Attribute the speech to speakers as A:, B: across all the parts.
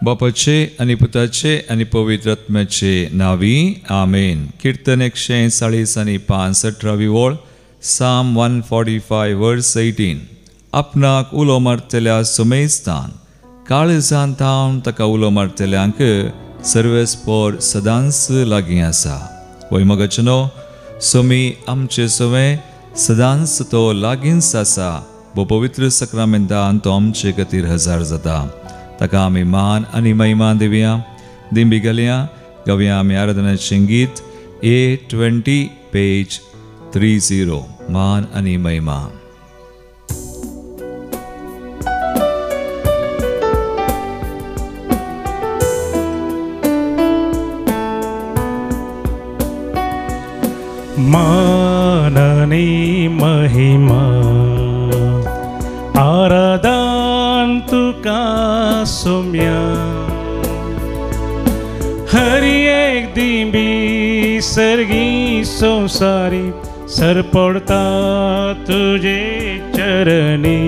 A: बापाचे आनी पुताचे आनी पवित्र आत्म्याचे नांवी आमेन. कीर्तन 140 आनी 65 वळ, साम 145 वर्स 18. आपणाक उलो मारतल्या सुमेस्तान काळजान थावन ताका उलो मारतल्यांक सर्वेस्पोर सदांच लागीं आसा. वय मगचनो सोमी आमचे सवे सदांच तो लागींच आसा. भो पवित्र सक्रामेंतान तो आमचे खातीर हजार जाता. ताका आमी मान आनी महिमा दिवया. दिंबी घालया, गावया आमी आराधनाचें गीत A20 page 30. मान आनी महिमा.
B: मान आनी महिमा आराधन तुका सोम्या, हर एक दिंबी सर्गी संसारी सरपडता तुझे चरणी.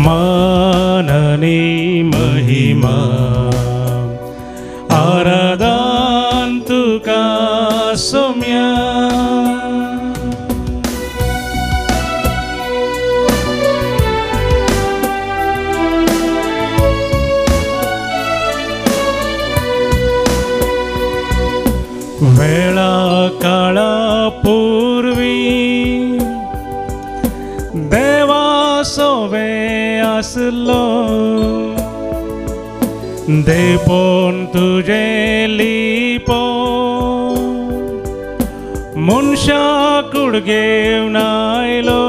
B: मान आनी महिमा आराधन तुका सोम्या. वेळा काळा पूर्वी देवा सोवे आसलो, देवपण तुझे लिपो मनशा कूड घेवन आयलो.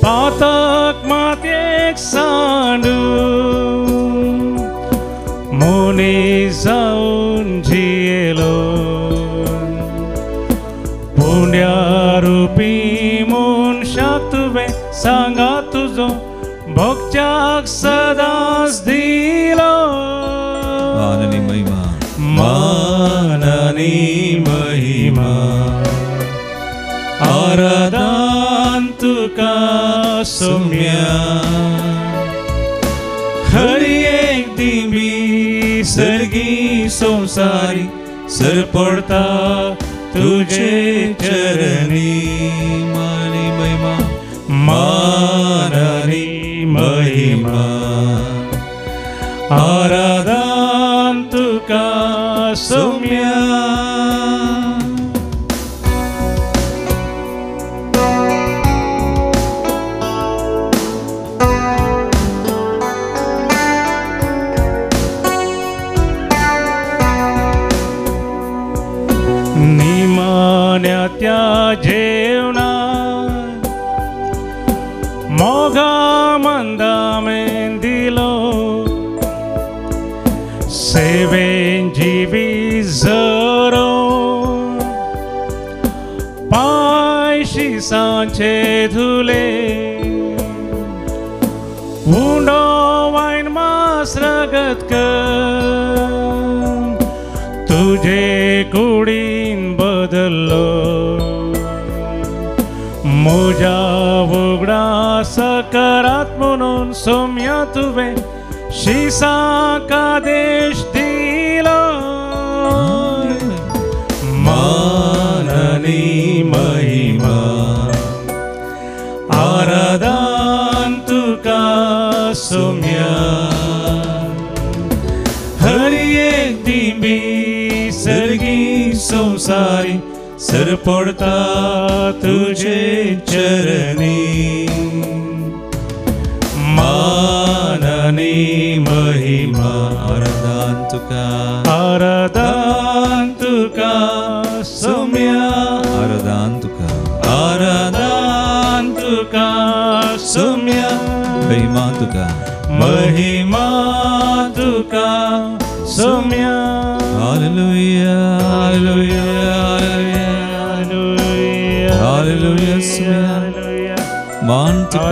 B: पातक मातयेक सांडून मनीस जावन जियेलो, पुण्या रुपी मनशाक तुवें सांगा तुजो भोगच्याक सदांच दिलो.
A: मान आनी महिमा,
B: मान आनी महिमा आराधन तुका सोम्या, हर एक दिंबी सर्गी संसारी सरपडता तुझे चरणी.
A: मान आनी महिमा,
B: मान आनी महिमा आराधन तुका सोम्या. निमाण्या त्या जेवणा मोगा मंदा में दिलो, सेवेन जिवी जरो पायशी सांचे धुले, उंडो वायन मास रगत कर तुझे कुडीन बदल्लो. म्हज्या उगडास करात म्हणून सोम्या तुवें शिसाक आदेश दिलो. मान आनी महिमा आराधन तुका सोम्या, हर एक दिंबी सर्गी संसारी सरपडता तुझे चरणी. मान आनी महिमा
A: आराधन तुका,
B: आराधन तुका सोम्या,
A: आराधन तुका,
B: आराधन तुका सोम्या,
A: महिमा तुका,
B: महिमा तुका Saumya.
A: Hallelujah, hallelujah, hallelujah, hallelujah. Saumya मान तुका,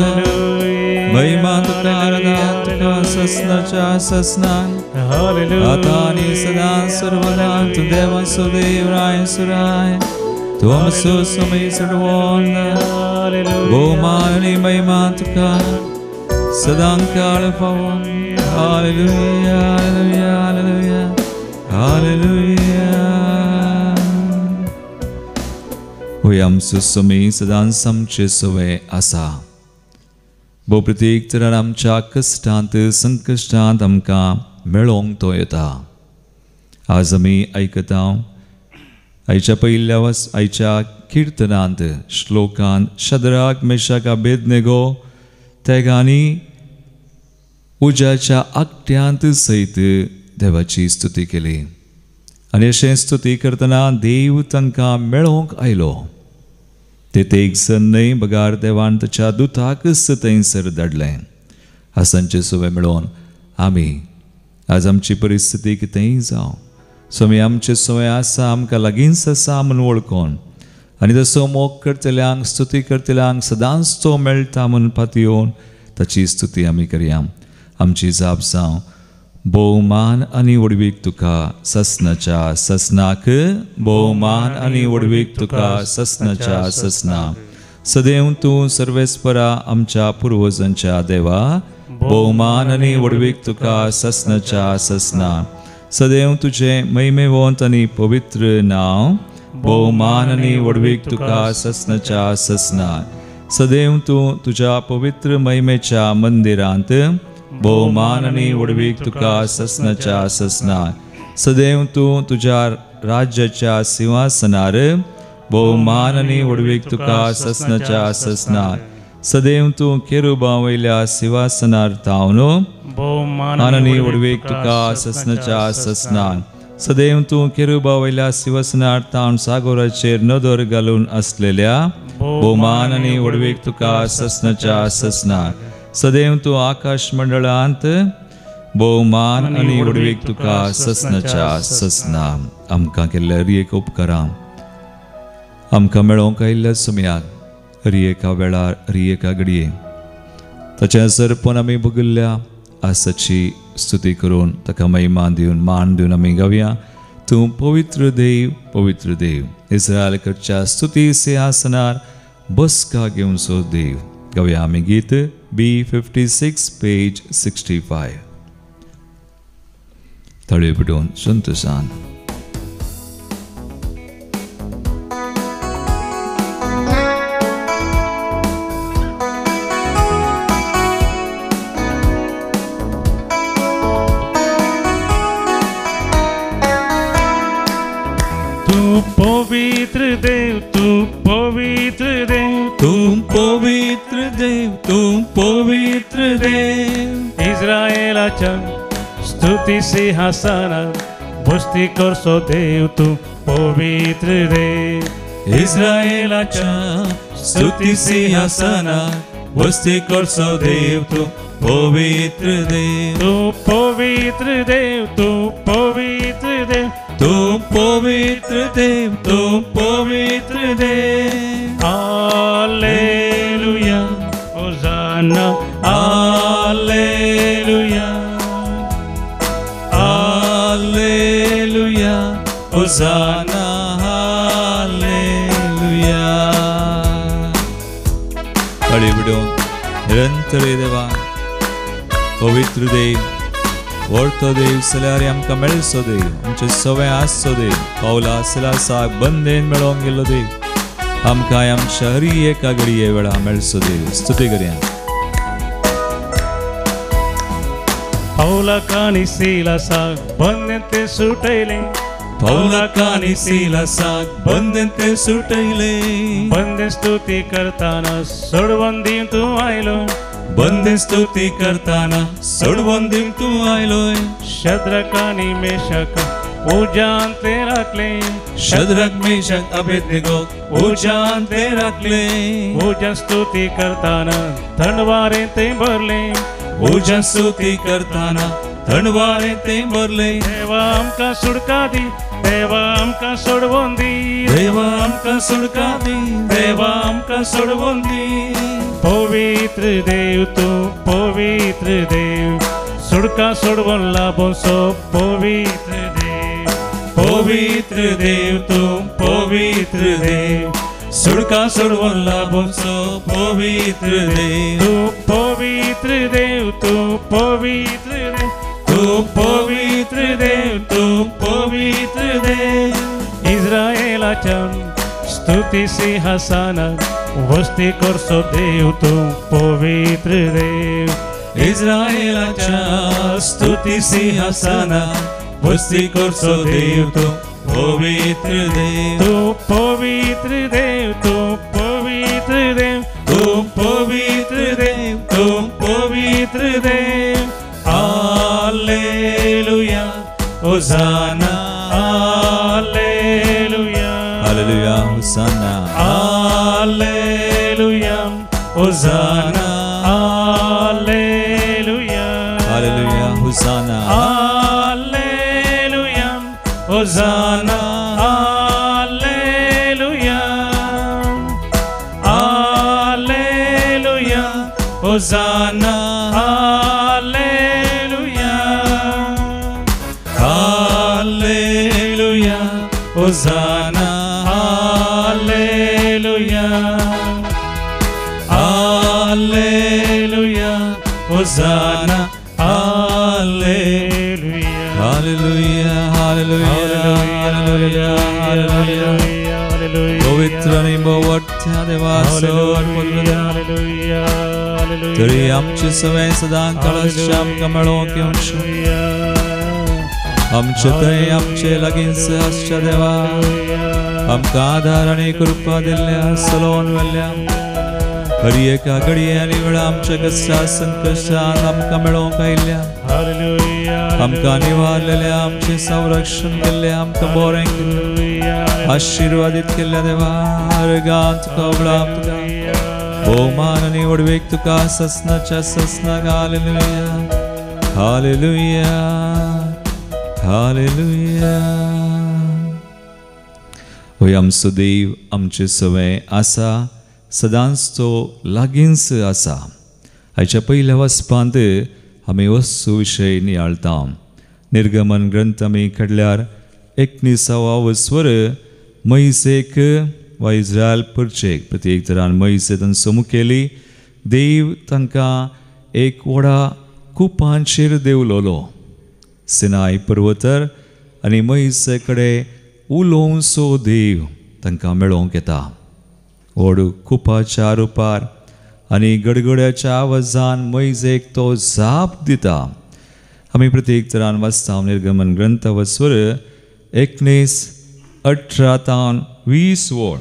A: महिमा तुका, आराधन तुका ससनाच्या ससनान आता आनी सदां सर्वदा तूं देवा सुदेव राय सुराय तूं आमचो समय चडवोन. भोवमान आनी महिमा तुका. सदांकाळ फावो. Hallelujah hallelujah hallelujah hallelujah. होय आमचो स्वामी सदांच आमचे सवे आसा. भोव प्रतीक तरान आमच्या कश्टांत संकश्टांत आमकां मेळोवंक तो येता. आज आमी आयकता आयच्या पयल्या आयच्या किर्तनांत श्लोकांत शद्राक मेशाक अबेदनेगो तेगांनी उज्याच्या आकट्यांत सयत देवाची स्तुती केली आनी अशें स्तुती करतना देव तांकां मेळोवंक आयलो. ते एक सण न्हय बगार देवान ताच्या दुताकच थंयसर धाडलें. आसांचे सुवे मेळोवन आमी आज आमची परिस्थिती कितेंय जावं स्वामी आमचे सवय आसा आमकां लागींच आसा म्हूण वळखून आनी तसो मोग करतल्यांक स्तुती करतल्यांक सदांच तो मेळटा म्हूण पातयेवन ताची स्तुती आमी करया. आमची जाप जावं भोवमान आनी व्हडवीक तुका ससनाच्या ससनाक, भोवमान आनी व्हडवीक तुका ससनाच्या ससना. सदैव तूं सर्वेस्परा आमच्या पुर्वजांच्या देवा, भोवमान आनी व्हडवीक तुका ससनाच्या ससना. सदैव तुजें महिमेवंत आनी पवित्र नांव, भोवमान आनी व्हडवीक तुका ससनाच्या ससना. सदैव तूं तुज्या पवित्र महिमेच्या मंदिरांत, भोवमान आनी व्हडवीक तुका ससनाच्या ससना. सदैव तूं तुज्या राज्याच्या सिंहासनार, भोवमान आनी व्हडवीक तुका ससनाच्या ससना. सदैव तूं केरुबा वयल्या सिंहासनार तावन, भोवमान आनी व्हडवीक तुका ससनाच्या ससना. सदैव तूं केरुबा वयल्या सिंहासनार तावन सागोराचेर नदर घालून आसलेल्या, भोवमान आनी व्हडवीक तुका ससनाच्या ससना. सदैव तूं आकाश मंडळांत, भोवमान आनी व्हडवीक तुका ससनाच्या ससना. आमकां केल्ल्या हर एक उपकारां आमकां मेळोवंक आयिल्ल्या सुमयाक हर एका वेळार हर एका घडये ताचें सरपण आमी भोगिल्ल्या आसाची स्तुती करून ताका महिमा दिवन मान दिवन आमी गावया. तूं पवित्र देव, पवित्र देव, इस्रायल कडच्या स्तुती सिंहासनार बसका घेवचो देव. गावया आमी गीत B56 page 65. ताळयो पिटोवन संतोशान.
B: तू पवित्र देव, तू पवित्र देव,
A: तू पवित्र देव, तू पवित्र देव.
B: इस्रायलाच्या स्तुती सिंहासनार बस्ती करसो देव, तू पवित्र देव.
A: इस्रायलाच्या स्तुती सिंहासनार वस्ती करसो देव, तू पवित्र देव.
B: तू पवित्र देव, तू पवित्र देव,
A: तू पवित्र देव, तू पवित्र देव.
B: Hallelujah hosanna,
A: hallelujah hallelujah hosanna hallelujah. ताळयो पिटोवन निरंतर देवा, पवित्र देव, व्हडतो देव, जाल्यार आमकां मेळचो देव, आमचे सवय आसचो देव, पावला सिलासाक बंदेन मेळोवंक गेल्लो देव, आमकां आमच्या हरी एका घडये वेळा मेळचो देव. स्तुती करया.
B: पावलाक आनी सिलासाक बंदेन ते सुटयले,
A: पावलाक आनी सिलासाक बंदेन ते सुटयले.
B: बंदेन स्तुती करताना सोडवून दिवन तूं आयलो,
A: बंदेन स्तुती करताना सोडवून दिवन तूं आयलो.
B: शद्रक आनी मेशक उज्यांत ते राखले,
A: शद्रक मेशक अबेदनेगो उज्यांत ते राखले.
B: उज्यांत स्तुती करताना थंड वारें ते भरले,
A: उज्यांत स्तुती करताना थंड वारें ते भरले.
B: देवा आमकां सुटका दी, देवा आमकां सोडवून दी,
A: देवा आमकां सुटका दी, देवा आमकां सोडवून दी.
B: पवित्र देव, तूं पवित्र देव, सुटका सोडवून लाभोसो पवित्र देव.
A: पवित्र देव, तूं पवित्र देव,
B: सुडका सोडवून लाभोचो पवित्र देव तूं पवित्र देव तूं पवित्र देव तूं पवित्र देव तूं पवित्र देव इस्रायलाच्या स्तुती सिंहासना वस्ती करचो देव तूं पवित्र देव इस्रायलाच्या स्तुती सिंहासना वस्ती करचो देव तूं पवित्र देव तूं पवित्र देव तूं पवित्र देव तूं पवित्र देव तूं पवित्र देव hallelujah hosanna hallelujah
A: hallelujah hosanna
B: hallelujah hosanna hallelujah
A: hallelujah hosanna
B: hallelujah hosanna hallelujah hallelujah hosanna hallelujah hallelujah hosanna hallelujah hallelujah hosanna hallelujah
A: hallelujah hallelujah hallelujah hallelujah पवित्र आनी भोवट्या देवा
B: हालेलुया
A: तरी आमचे सगळे सदां काळाचे आमकां मेळोवंक येवचें आमचे थंय आमचे लागींच आसच्या देवा आमकां आदार आनी कृपा दिल्ल्या सलोवन व्हेल्ल्या हर एका घडये आनी वेळा आमच्या कश्टा संकश्टान आमकां मेळोवंक आयिल्ल्या आमकां निवारलेल्या आमचें संरक्षण केल्लें आमकां बरें केल्लें आशिर्वादीत केल्ल्या देवा हर तुका उबळाप तुका भोवमान आनी व्हडवीक तुका ससनाच्या ससनाक हालेलुया हालेलुया हालेलुया. होय आमचो देव आमचे सवय आसा सदांच तो लागींच आसा. आयच्या पयल्या वचपांत आमी वस्तू विशय नियाळता. निर्गमन ग्रंथ आमी काडल्यार 19वा वस्वर मैसेक वा इस्रायल परचेक प्रत्येक तरान मैसे तांचो मुखेली देव तांकां एक व्हडा कुपांचेर देंवलोलो सिनाय पर्वतर आनी मैसे कडेन उलोवचो देव तांकां मेळोवंक येता. व्हड कुपाच्या रुपार आनी गडगड्याच्या आवाजान मैजेक तो जाप दिता. आमी प्रत्येक तरान वाचता निर्गमन ग्रंथ वस्वर 19:18 तावन 20 वळ.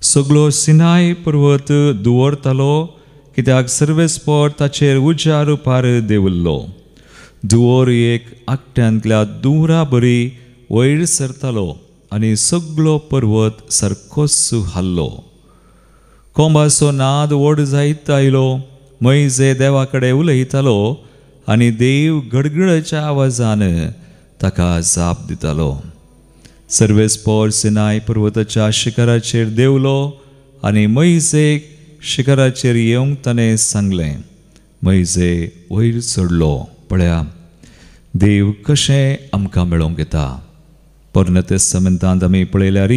A: सगळो सिनाय पर्वत दुवरतालो कित्याक सर्वेस्पोर ताचेर उज्या रुपार देंवल्लो. दुवोर एक आकट्यांतल्या दुवरा बरी वयर सरतालो आनी सगळो पर्वत सारकोच हाल्लो. कोंबाचो नाद व्हड जायत आयलो. मैजे देवा कडेन उलयतालो आनी देव गडगडाच्या आवाजान ताका जाप दितालो. सर्वेस्पोर सिनाय पर्वताच्या शिखराचेर देंवलो आनी मैजेक शिखराचेर येवंक ताणें सांगलें. मैजे वयर चडलो. पळया देव कशें आमकां मेळोवंक येता. पोरण्या तेस्तामेंतांत आमी पळयल्यार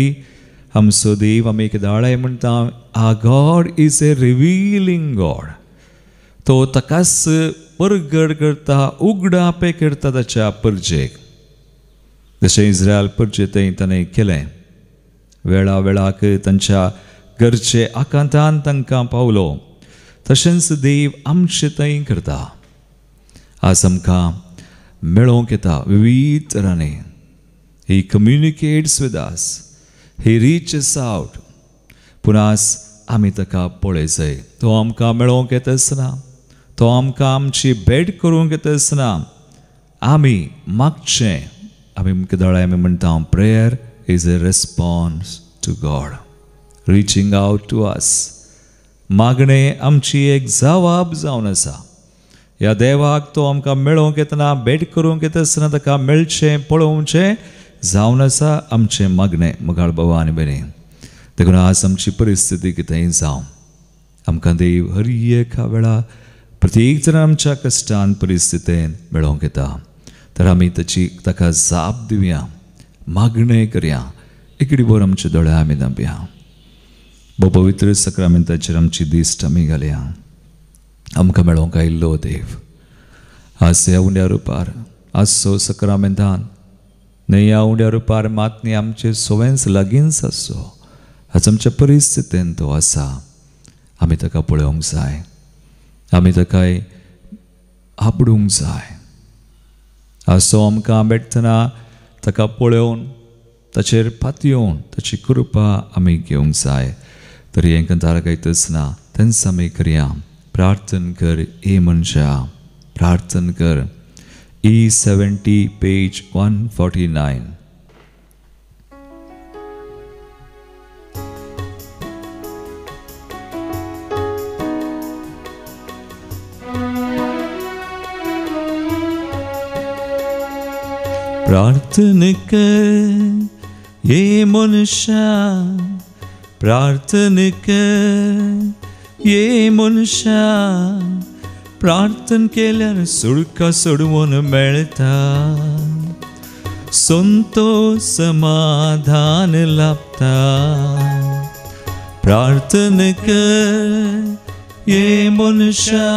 A: आमचो देव आमी एकदां म्हणटा a God is a revealing God. तो ताकाच परगड करता उगडापे करता ताच्या परजेक. जशें इस्रायल परजे थंय ताणें केलें. वेळा वेळाक तांच्या गरजे आकांतान तांकां पावलो. तशेंच देव आमचे थंय करता. आज आमकां मेळोवंक येता विविध तरांनी. He communicates with us. He reaches out. पूण आज आमी ताका पळयजय. तो आमकां मेळोवंक येता आसना, तो आमकां आमची भेट करूंक येता आसना आमी मागचें. आमी केदोळाय आमी म्हणटा prayer is a response to God reaching out to us. मागणें आमची एक जवाब जावन आसा. ह्या देवाक तो आमकां मेळोवंक येतना भेट करूंक येता आसतना ताका मेळचें पळोवचें जावन आसा आमचें मागणें. मोगाळ बाबा आनी भयणी, देखून आज आमची परिस्थिती कितेंय जावं आमकां देव हर एका वेळा प्रत्येक जाण आमच्या कश्टान परिस्थितीन मेळोवंक येता. तर आमी ताची ताका जाप दिवया, मागणें करया. इकडे बोर आमचे दोळे आमी धांपया. भोव पवित्र सक्रामेंताचेर आमची दिश्ट आमी घालया. आमकां मेळोवंक आयिल्लो देव आज ह्या उंड्या रुपार आसचो सक्रामेंतान न्हय ह्या उंड्या रुपार मात न्ही आमचे सगळ्यांच लागींच आसचो. आज आमच्या परिस्थितीन तो आसा. आमी ताका पळोवंक जाय, आमी ताका आपडूंक जाय. आज तो आमकां भेटतना ताका पळोवन ताचेर पातयेवन ताची कृपा आमी घेवंक जाय. तरी हें कंतार गायतच ना तेन्ना आमी करया. प्रार्थन कर ए मनशा, प्रार्थन कर. E70 page 149. प्रार्थन कर ये मनशा, प्रार्थन कर ये मनशा. प्रार्थन केल्यार सुडका सोडवून मेळटा, संतोष समाधान लाभता. प्रार्थन कर ये मनशा,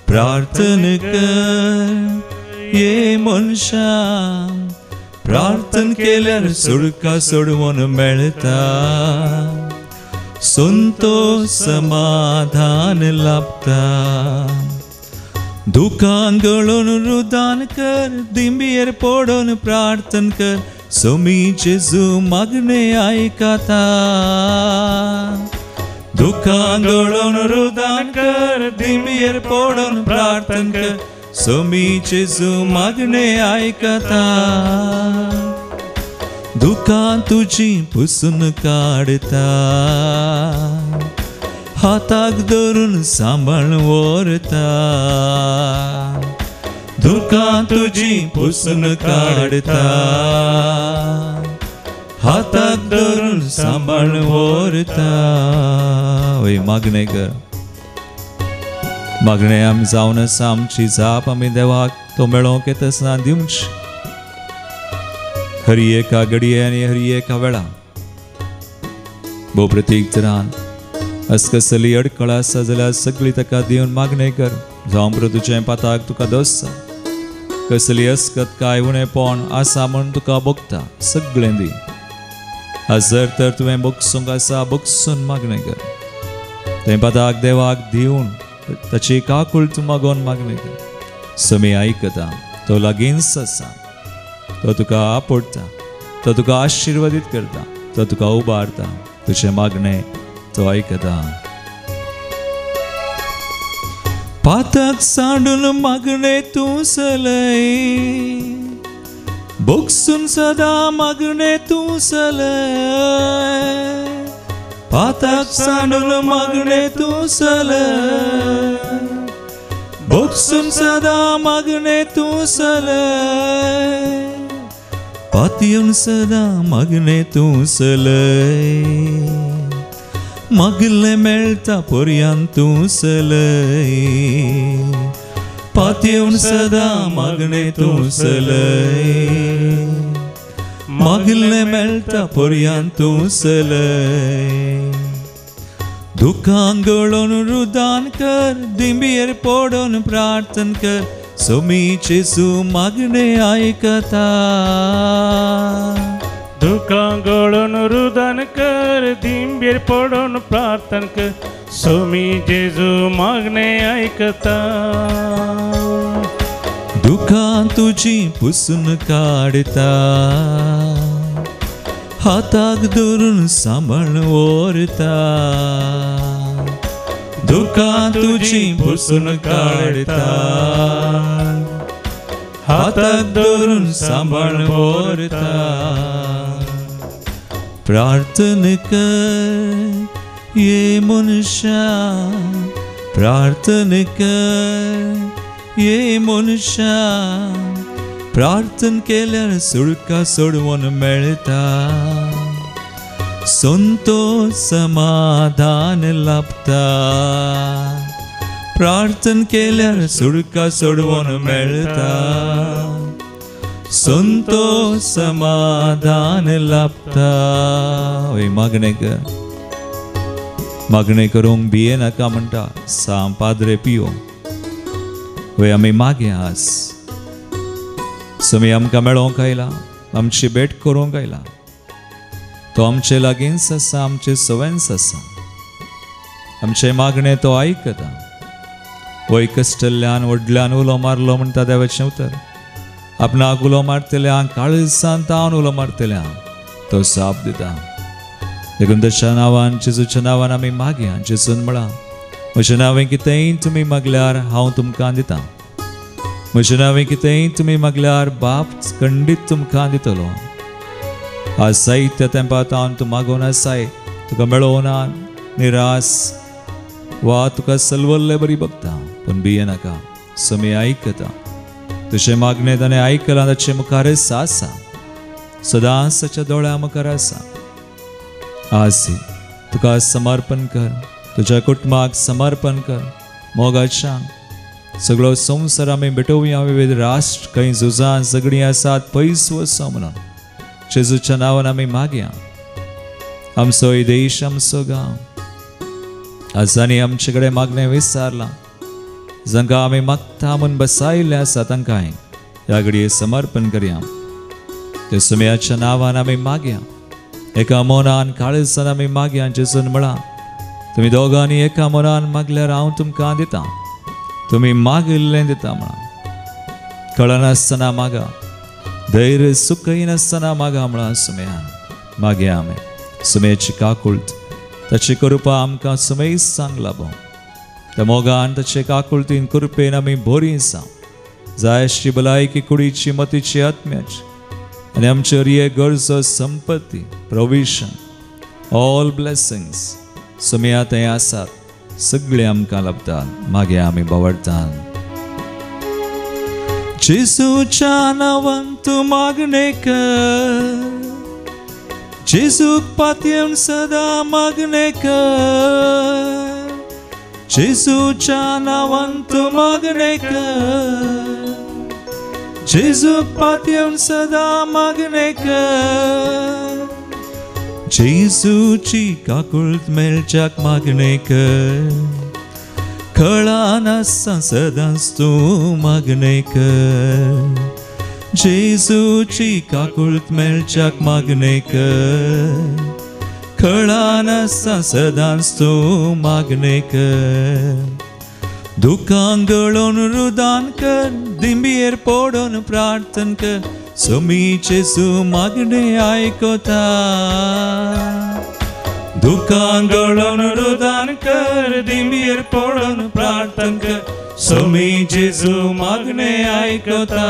A: प्रार्थन कर ये मनशा. प्रार्थन केल्यार सुडका सोडवून मेळटा, संतोष समाधान लाभता. दुकान गळून रुदान कर, दिंबियेर पडून प्रार्थन कर, सोमी जेजू मागणे आयकता. दुकान गळून रुदान कर, दिंबियेर पडून प्रार्थन कर, सोमी जेजू मागणे आयकता. दुकान तुजी पुसून काडता, हाताक धरून सांबाळ व्हरता. दुकान तुजी पुसून काडता, हाताक धरून सांबाळ व्हरता. वय मागणें कर, मागणें आमी जावन आसा. आमची जाप आमी देवाक तो मेळोवंक येता दिवची. हरी एका घडये आनी हरी एका वेळा भोव प्रतीक तरान असकसली अडखळ आसा जाल्यार सगळी ताका दिवन मागणें कर. जावं बरो तुजें पाताक तुका दोसता, कसली अस्कत काय उणेपण आसा म्हूण तुका भोगता, सगळें दी. आज जर तर तुवें भोगसूंक आसा, भोगसून मागणें कर. तें पाताक देवाक दिवन ताची काकूळ तूं मागोवन मागणें कर. समी आयकता, तो लागींच आसा, तो तुका आपडटा, तो तुका आशिर्वादीत करता, तो तुका उबारता. तुजें मागणें तो आयकता. पाताक सांडून मागणें तूं सलय, भोगसून सदां मागणें तूं सलय. पाताक सांडून मागणें तूं सलय, भोगसून सदां मागणें तूं सलय. पातयेवन सदां मागणें तूं सलय, मागलें मेळटा पर्यान तूं सलय. पातयेवन सदां मागणें तूं सलय, मागलें मेळटा पर्यान तूं सलय. दुकान गळोवन रुदान कर, दिंबियेर पडून प्रार्थन कर, सोमी जेजू मागणें आयकता.
B: दुकान गळोवन रुदान कर, दिंबियेर पडून प्रार्थन कर, सोमी जेजू मागणें आयकता.
A: दुकान तुजी पुसून काडता, हाताक धरून सांबाळ व्हरता. दुकान तुजी पुसून काडता, हाताक धरून सांबाळ व्हरता. प्रार्थन कर ये मनशा, प्रार्थन कर ये मनशा. प्रार्थन केल्यार सुडका सोडवून मेळटा, संतोष समाधान लाभता. प्रार्थन केल्यार सुडका सोडवून मेळटा, संतोष समाधान लाभता. वय मागणें कर, मागणें करूंक भिये नाका म्हणटा साम पाद्रे पियो. वय आमी मागे आस समी आमकां मेळोवंक आयला, आमची भेट करूंक आयला. तो आमचे लागींच आसा, आमचे सवेंच आसा, आमचें मागणें तो आयकता. वय कश्टल्ल्यान व्हडल्यान उलो मारलो म्हणटा देवाचें उतर. आपणाक उलो मारतल्यांक काळजान तावन उलो मारतल्यांक तो जाप दिता. देखून ताच्या नांवान, जेजूच्या नांवान आमी मागया. जेजून म्हळां, म्हज्या नांवें कितेंय तुमी मागल्यार हांव तुमकां दितां. म्हज्या नांवें कितेंय तुमी मागल्यार बाप खंडीत तुमकां दितलो. आज जायत्या तेंपा तावन तूं मागून आसाय, तुका मेळोवना, निरास वा तुका सलवल्ले बरी बघता, पूण भिये नाका, समी आयकता. तुजें मागणें ताणें आयकलां, ताचे मुखारच आसा, सदांच ताच्या दोळ्या मुखार आसा. आज तुका समर्पण कर, तुज्या कुटुंबाक समर्पण कर. मोगाच्या सगळो संवसार आमी भेटोवया. विविध राष्ट्र खंय झुजां झगडीं आसात पयस वचो म्हणून जेजूच्या नांवान आमी मागया. आमचो देश, आमचो गांव आज आनी आमचे कडेन मागणें विचारलां, जांकां आमी मागता म्हूण बसायिल्लें आसा तांकांय ह्या घडये समर्पण करया. ते सुमयाच्या नांवान आमी मागया. एका मनान काळजान आमी मागया. जेजून म्हळां, तुमी दोगांनी एका मनान मागल्यार हांव तुमकां दितां, तुमी मागिल्लें दिता म्हळां. कळनासतना मागा, धैर्य सुकयनासतना मागा म्हळां सुमयान. मागया आमी सुमयाची काकुळट, ताची कृपा आमकां सुमय सांग लाबो. त्या मोगान, ताचे काकुळटीन, कृपेन आमी बरीं जावं. जाय आसची भलायकी कुडीची, मतीची, आत्म्याची आनी आमचे हर गरजो, संपत्ती, प्रोविजन, ऑल ब्लेसिंग्स सुमया थंय आसात, सगळे आमकां लाभतात. मागीर आमी बावडटात. जेजूच्या नांवान तूं मागणें कर, जेजूक पातयेवन सदां मागणें कर, जेजूच्या नांवान तूं मागणें कर, जेजूक पातयेवन सदां मागणें कर. जेजूची काकुळट मेळच्याक मागणें कर, कळनासतना सदांच तूं मागणें कर. जेजूची काकुळट मेळच्याक मागणें कर, कळनासतना सदांच तूं मागणें कर. दुकां गळोवन रुदान कर, दिंबियेर पडोन प्रार्थन कर, समी जेजू मागणें आयकता. दुकां गळोवन रुदान कर, दिंबियेर पडोन प्रार्थन कर, समी जेजू मागणें आयकता.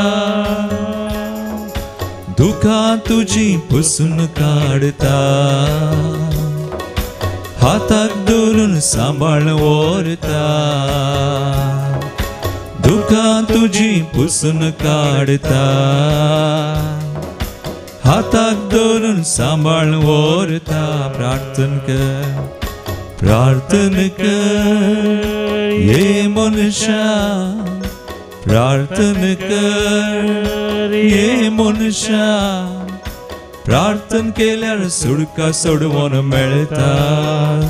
A: दुकां तुजी पुसून काडता, हाताक धरून सांबाळ व्हरता. दुकां तुजी पुसून काडता, हाताक धरून सांबाळ व्हरता. प्रार्थन कर, प्रार्थन कर ये मनशा, प्रार्थन कर ये मनशा. प्रार्थन केल्यार सुडका सोडवून मेळटा,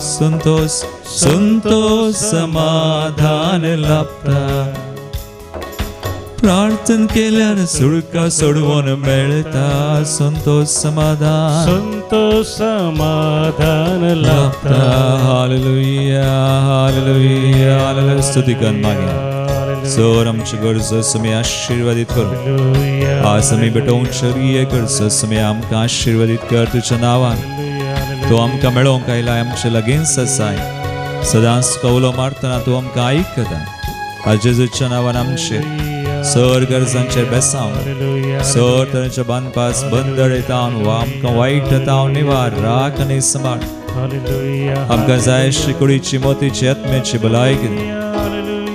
A: संतोष संतोष समाधान लाभता. प्रार्थन केल्यार सुडका सोडवून मेळटा, संतोष समाधान,
B: संतोष समाधान लाभता.
A: Hallelujah, hallelujah, hallelujah. स्तुती कर मागया. सर आमची गरजो सुमी आशीर्वादीत करूं. आज आमी भेटोवंक शरीय गरजो सुमी आमकां आशीर्वादीत कर तुज्या नांवान. तूं आमकां मेळोवंक आयला, आमचे लागींच आसाय, सदांच तुका उलो मारतना तूं आमकां आयकता. आज जेजूच्या नांवान आमचे सर गरजांचेर बेसांव, सर तरेच्या बांदपास बंदर येता वा आमकां वायट येता निवार राख आनी सांबाळ. आमकां जाय आशिल्ली कुडीची, मोतीची, आत्म्याची भलायकी.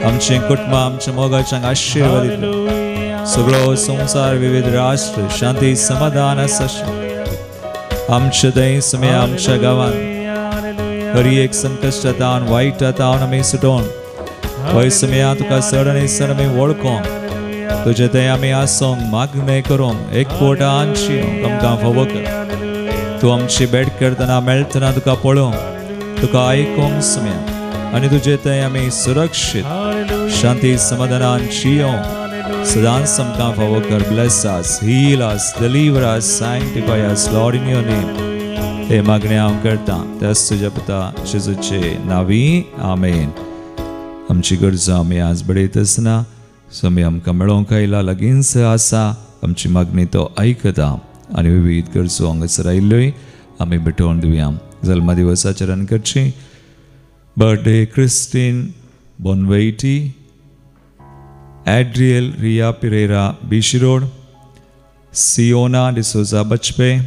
A: आमचें कुटुंब, आमच्या मोगाच्यांक आशीर्वादीत. सगळो संवसार, विविध राष्ट्र शांती समाधान आसा. आमचे थंय सुमे आमच्या गांवांत हर एक संकश्ट तावन, वायट तावन आमी सुटोवन वय सुमया तुका चड आनी चड आमी वळखोंक तुजे थंय आमी आसोंक मागणें करूंक एकवटान शिवंक आमकां फावो कर. तूं आमची भेट करतना मेळटना तुका पळोवंक तुका आयकूंक सुम्या आनी तुजे थंय आमी सुरक्षीत शांती समाधानान जियोंक सदांच आमकां फावो कर. Bless us, heal us, deliver us, sanctify us, Lord, in your name. हे मागणें हांव करतां त्याच तुज्या पुता जेजूचे नांवी, आमेन. आमची गरजो आमी आज बडयत आसना स्वामी आमकां मेळोवंक आयला, लागींच आसा, आमची मागणी तो आयकता आनी विविध गरजो हांगासर आयिल्ल्योय आमी भेटोवन दिवया. जल्मा दिवसाचरण करची. Birthday Christine Bonvetti, Adriel Riya Pereira Bishi road, Siona D'Souza Bajpe.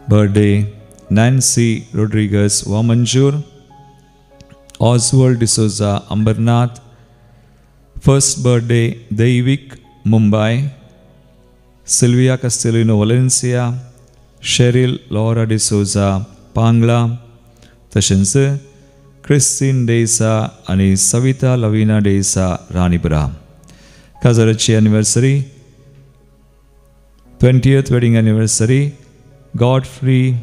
A: Birthday Nancy Rodrigues Vamanjoor, Oswald D'Souza Ambernath. First birthday Daivik Mumbai, Sylvia Castelino Valencia, Cheryl Laura D'Souza Pangla, तशेंच क्रिस्टीन डेसा आनी सविता लवीना डेसा राणीपुरा. काजाराची anniversary, 20th wedding anniversary Godfrey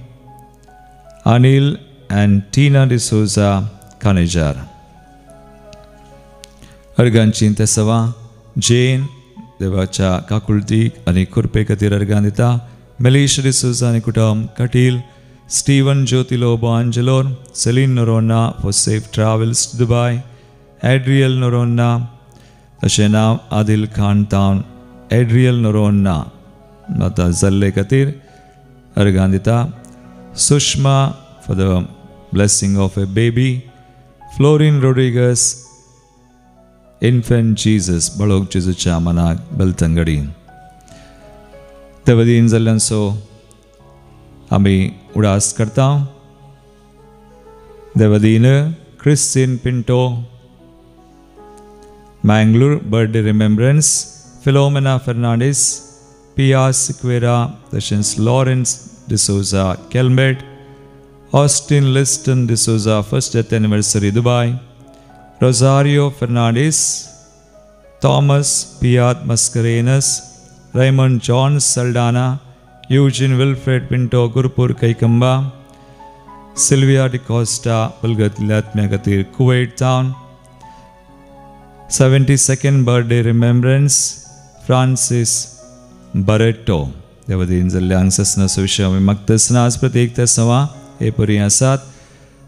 A: Anil and Tina D'Souza Kanejar. अर्गांची तेसवां जेन देवाच्या काकुळतीक आनी कृपे खातीर अर्गां दिता. मेलिश डिसोजा आनी कुटुंब Kateel, Steven Jyoti Lobo Angelor, Celine Noronha for safe travels to Dubai, Adriel Noronha, तशें नांव आदिल खान टावन एड्रियल नोरोन्हा आतां जाल्ले खातीर अर्गां दिता. Sushma for the blessing of a baby, Florin Rodrigues infant Jesus बाळोक जेजूच्या मनाक बेलतंगडी. देवदीन जाल्ल्यांचो आमी उडास करता. देवदीन Christine Pinto Mangalore birthday remembrance, Philomena Fernandes, Pia Sequeira, तशेंच Lawrence D'Souza Calmette, Austin Liston D'Souza first death anniversary Dubai, Rosario Fernandes, Thomas Piat Mascarenhas, Raymond John Saldanha, Eugene Wilfred Pinto Gurpur Kaikamba, Sylvia D'Costa बलगतल्या आत्म्या खातीर Kuwait town. 72nd birthday remembrance Francis Barreto. देवदीन जाल्ल्या हांगासर विशय आमी मागता आज प्रत्येक त्या सवा हे परी आसात.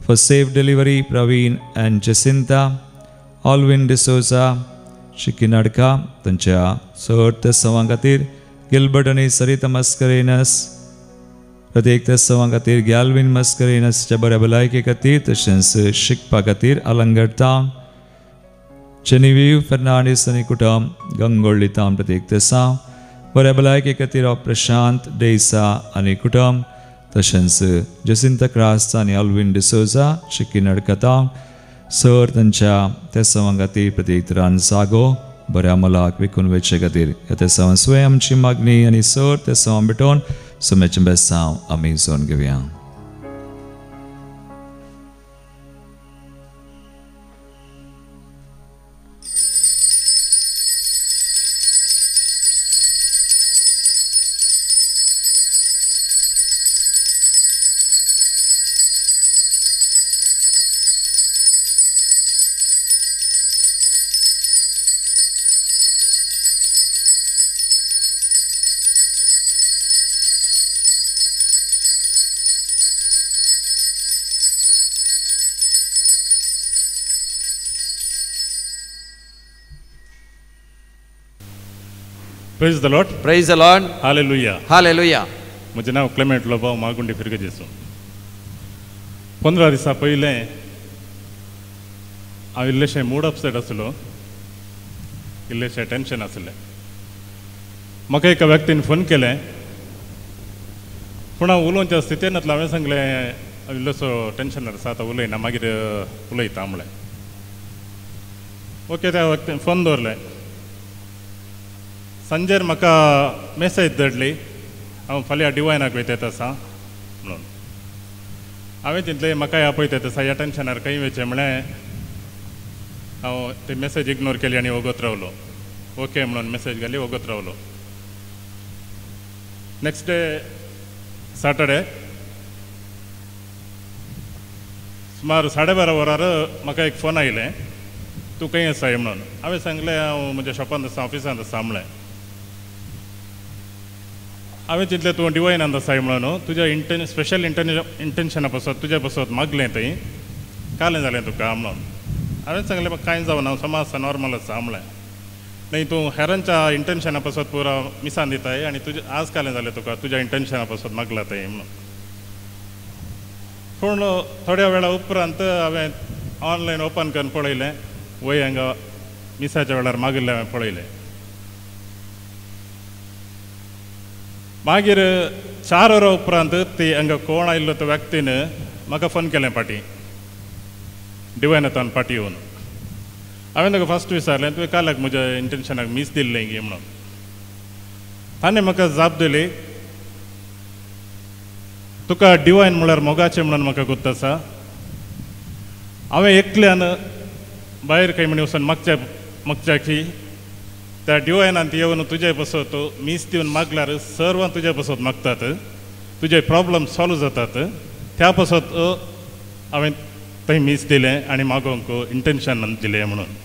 A: For safe delivery Praveen and Jacinta, Alvin D'Souza Shikinadka तांच्या चड त्या सवां खातीर, गिलबर्ट आनी सरिता मस्करेनस प्रत्येक त्या सवां खातीर, गॅल्विन मस्करेनसच्या बऱ्या भलायके खातीर तशेंच शिकपा खातीर अलंगड टावन, जेनिवीव फर्नांडीस आनी कुटुंब गंगोळ्ळी टावन प्रत्येक ते साव बऱ्या भलायके खातीर प्रशांत डेसा आनी कुटुंब, तशेंच जसिंता क्रास्त आनी अल्विन डिसोजा शिकिनडका टावन सर तांच्या तेसांवां खातीर प्रत्येक तरान जागो बऱ्या मोलाक विकून वचचे खातीर ह्या तेसांवां स्वयं आमची मागणी आनी सर तेसांवां भेटोवन सुमेचें बेसांव आमी जोन घेवया.
B: Praise the Lord.
C: Praise the Lord.
B: Hallelujah.
C: Hallelujah.
B: म्हजें नांव क्लेमेंट लोबो, मागुंडी फिरगे जेजू. 15 दिसां पयलें हांव इल्लेशें मूड अपसेट आसलो, इल्लेशें टेंशन आसलें. म्हाका एका व्यक्तीन फोन केलें, पूण हांव उलोवच्या स्थितीनातलो. हांवें सांगलें हांव इल्लोसो टेंशन आसा, आतां उलयना, मागीर उलयता म्हणलें. ओके, त्या व्यक्तीन फोन दवरलें. सांजेर म्हाका मेसेज धाडली, हांव फाल्यां डिवायनाक वयता आसा म्हणून. हांवें चिंतलें म्हाका आपयता आसा, ह्या टेंशनार खंय वयचें म्हणलें. हांव ते मेसेज इग्नोर केली आनी वगत रावलो. ओके म्हणून मेसेज घाली, वगत रावलो. नेक्स्ट डे सॅटर्डे सुमार 12:30 वरार म्हाका एक फोन आयलें, तूं खंय आसाय म्हणून. हांवें सांगलें हांव म्हज्या शॉपांत आसा, ऑफिसांत आसा म्हणलें. हांवें चिंतलें तूं डिवायनांत आसाय म्हणून, तुज्या स्पेशल इंटेन्शना पासत तुज्या पासत मागलें थंय, कालें जालें तुका म्हणून. हांवें सांगलें म्हाका कांय जावना, हांव समा आसा, नॉर्मल आसा म्हणलें. न्ही तूं हेरांच्या इंटेन्शना पासत पुरा मिसान दिताय आनी तुजें आज कालें जालें तुका, तुज्या इंटेन्शना पासत मागलां थंय म्हणून. पूण थोड्या वेळा उपरांत हांवें ऑनलायन ओपन करून पळयलें, वय हांगा मिसाच्या वेळार मागिल्लें हांवें पळयलें. मागीर 4 वरां उपरांत ती हांगा कोण आयिल्लो त्या व्यक्तीन म्हाका फोन केलें पाटी डिवायनाथान पाटी येवन. हांवें ताका फर्स्ट विचारलें तुवें कालाक म्हज्या इंटेन्शनाक मीस दिल्लें गी म्हणून. ताणें म्हाका जाप दिली, तुका डिवायन म्हळ्यार मोगाचें म्हणून म्हाका गोत्त आसा. हांवें एकल्यान भायर खंय म्हण वचून मागच्या मागच्या की त्या डिवायनांत येवन तुजे पासत मीस दिवन मागल्यार सर्वां तुजे पासत मागतात, तुजे प्रॉब्लम सॉल्व जातात. त्या पासत हांवें थंय मीस दिलें आनी मागोवंक इंटेन्शन दिलें म्हणून.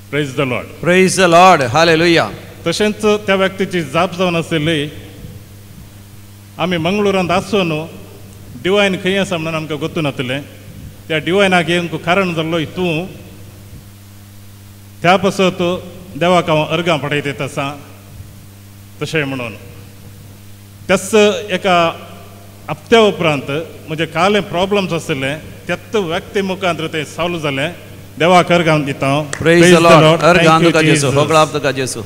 B: Praise the Lord.
C: Praise the Lord. Hallelujah.
B: तशेंच त्या व्यक्तीची जाप जावन आशिल्ली, आमी मंगळुरांत आसून डिवायन खंय आसा म्हणून आमकां गोत्तू नासलें. त्या डिवायनाक येवंक कारण जाल्लो तूं, त्या पासत देवाक हांव अर्गां पडयत आसा तशें म्हणून. त्याच एका हप्त्या उपरांत म्हजे काले प्रॉब्लम्स आशिल्ले त्याच व्यक्ती मुखांत तें सॉल्व जालें. देवाक अर्गां दिता.
C: Praise the Lord. अर्गां तुका जेसू, होगळाप तुका जेसू.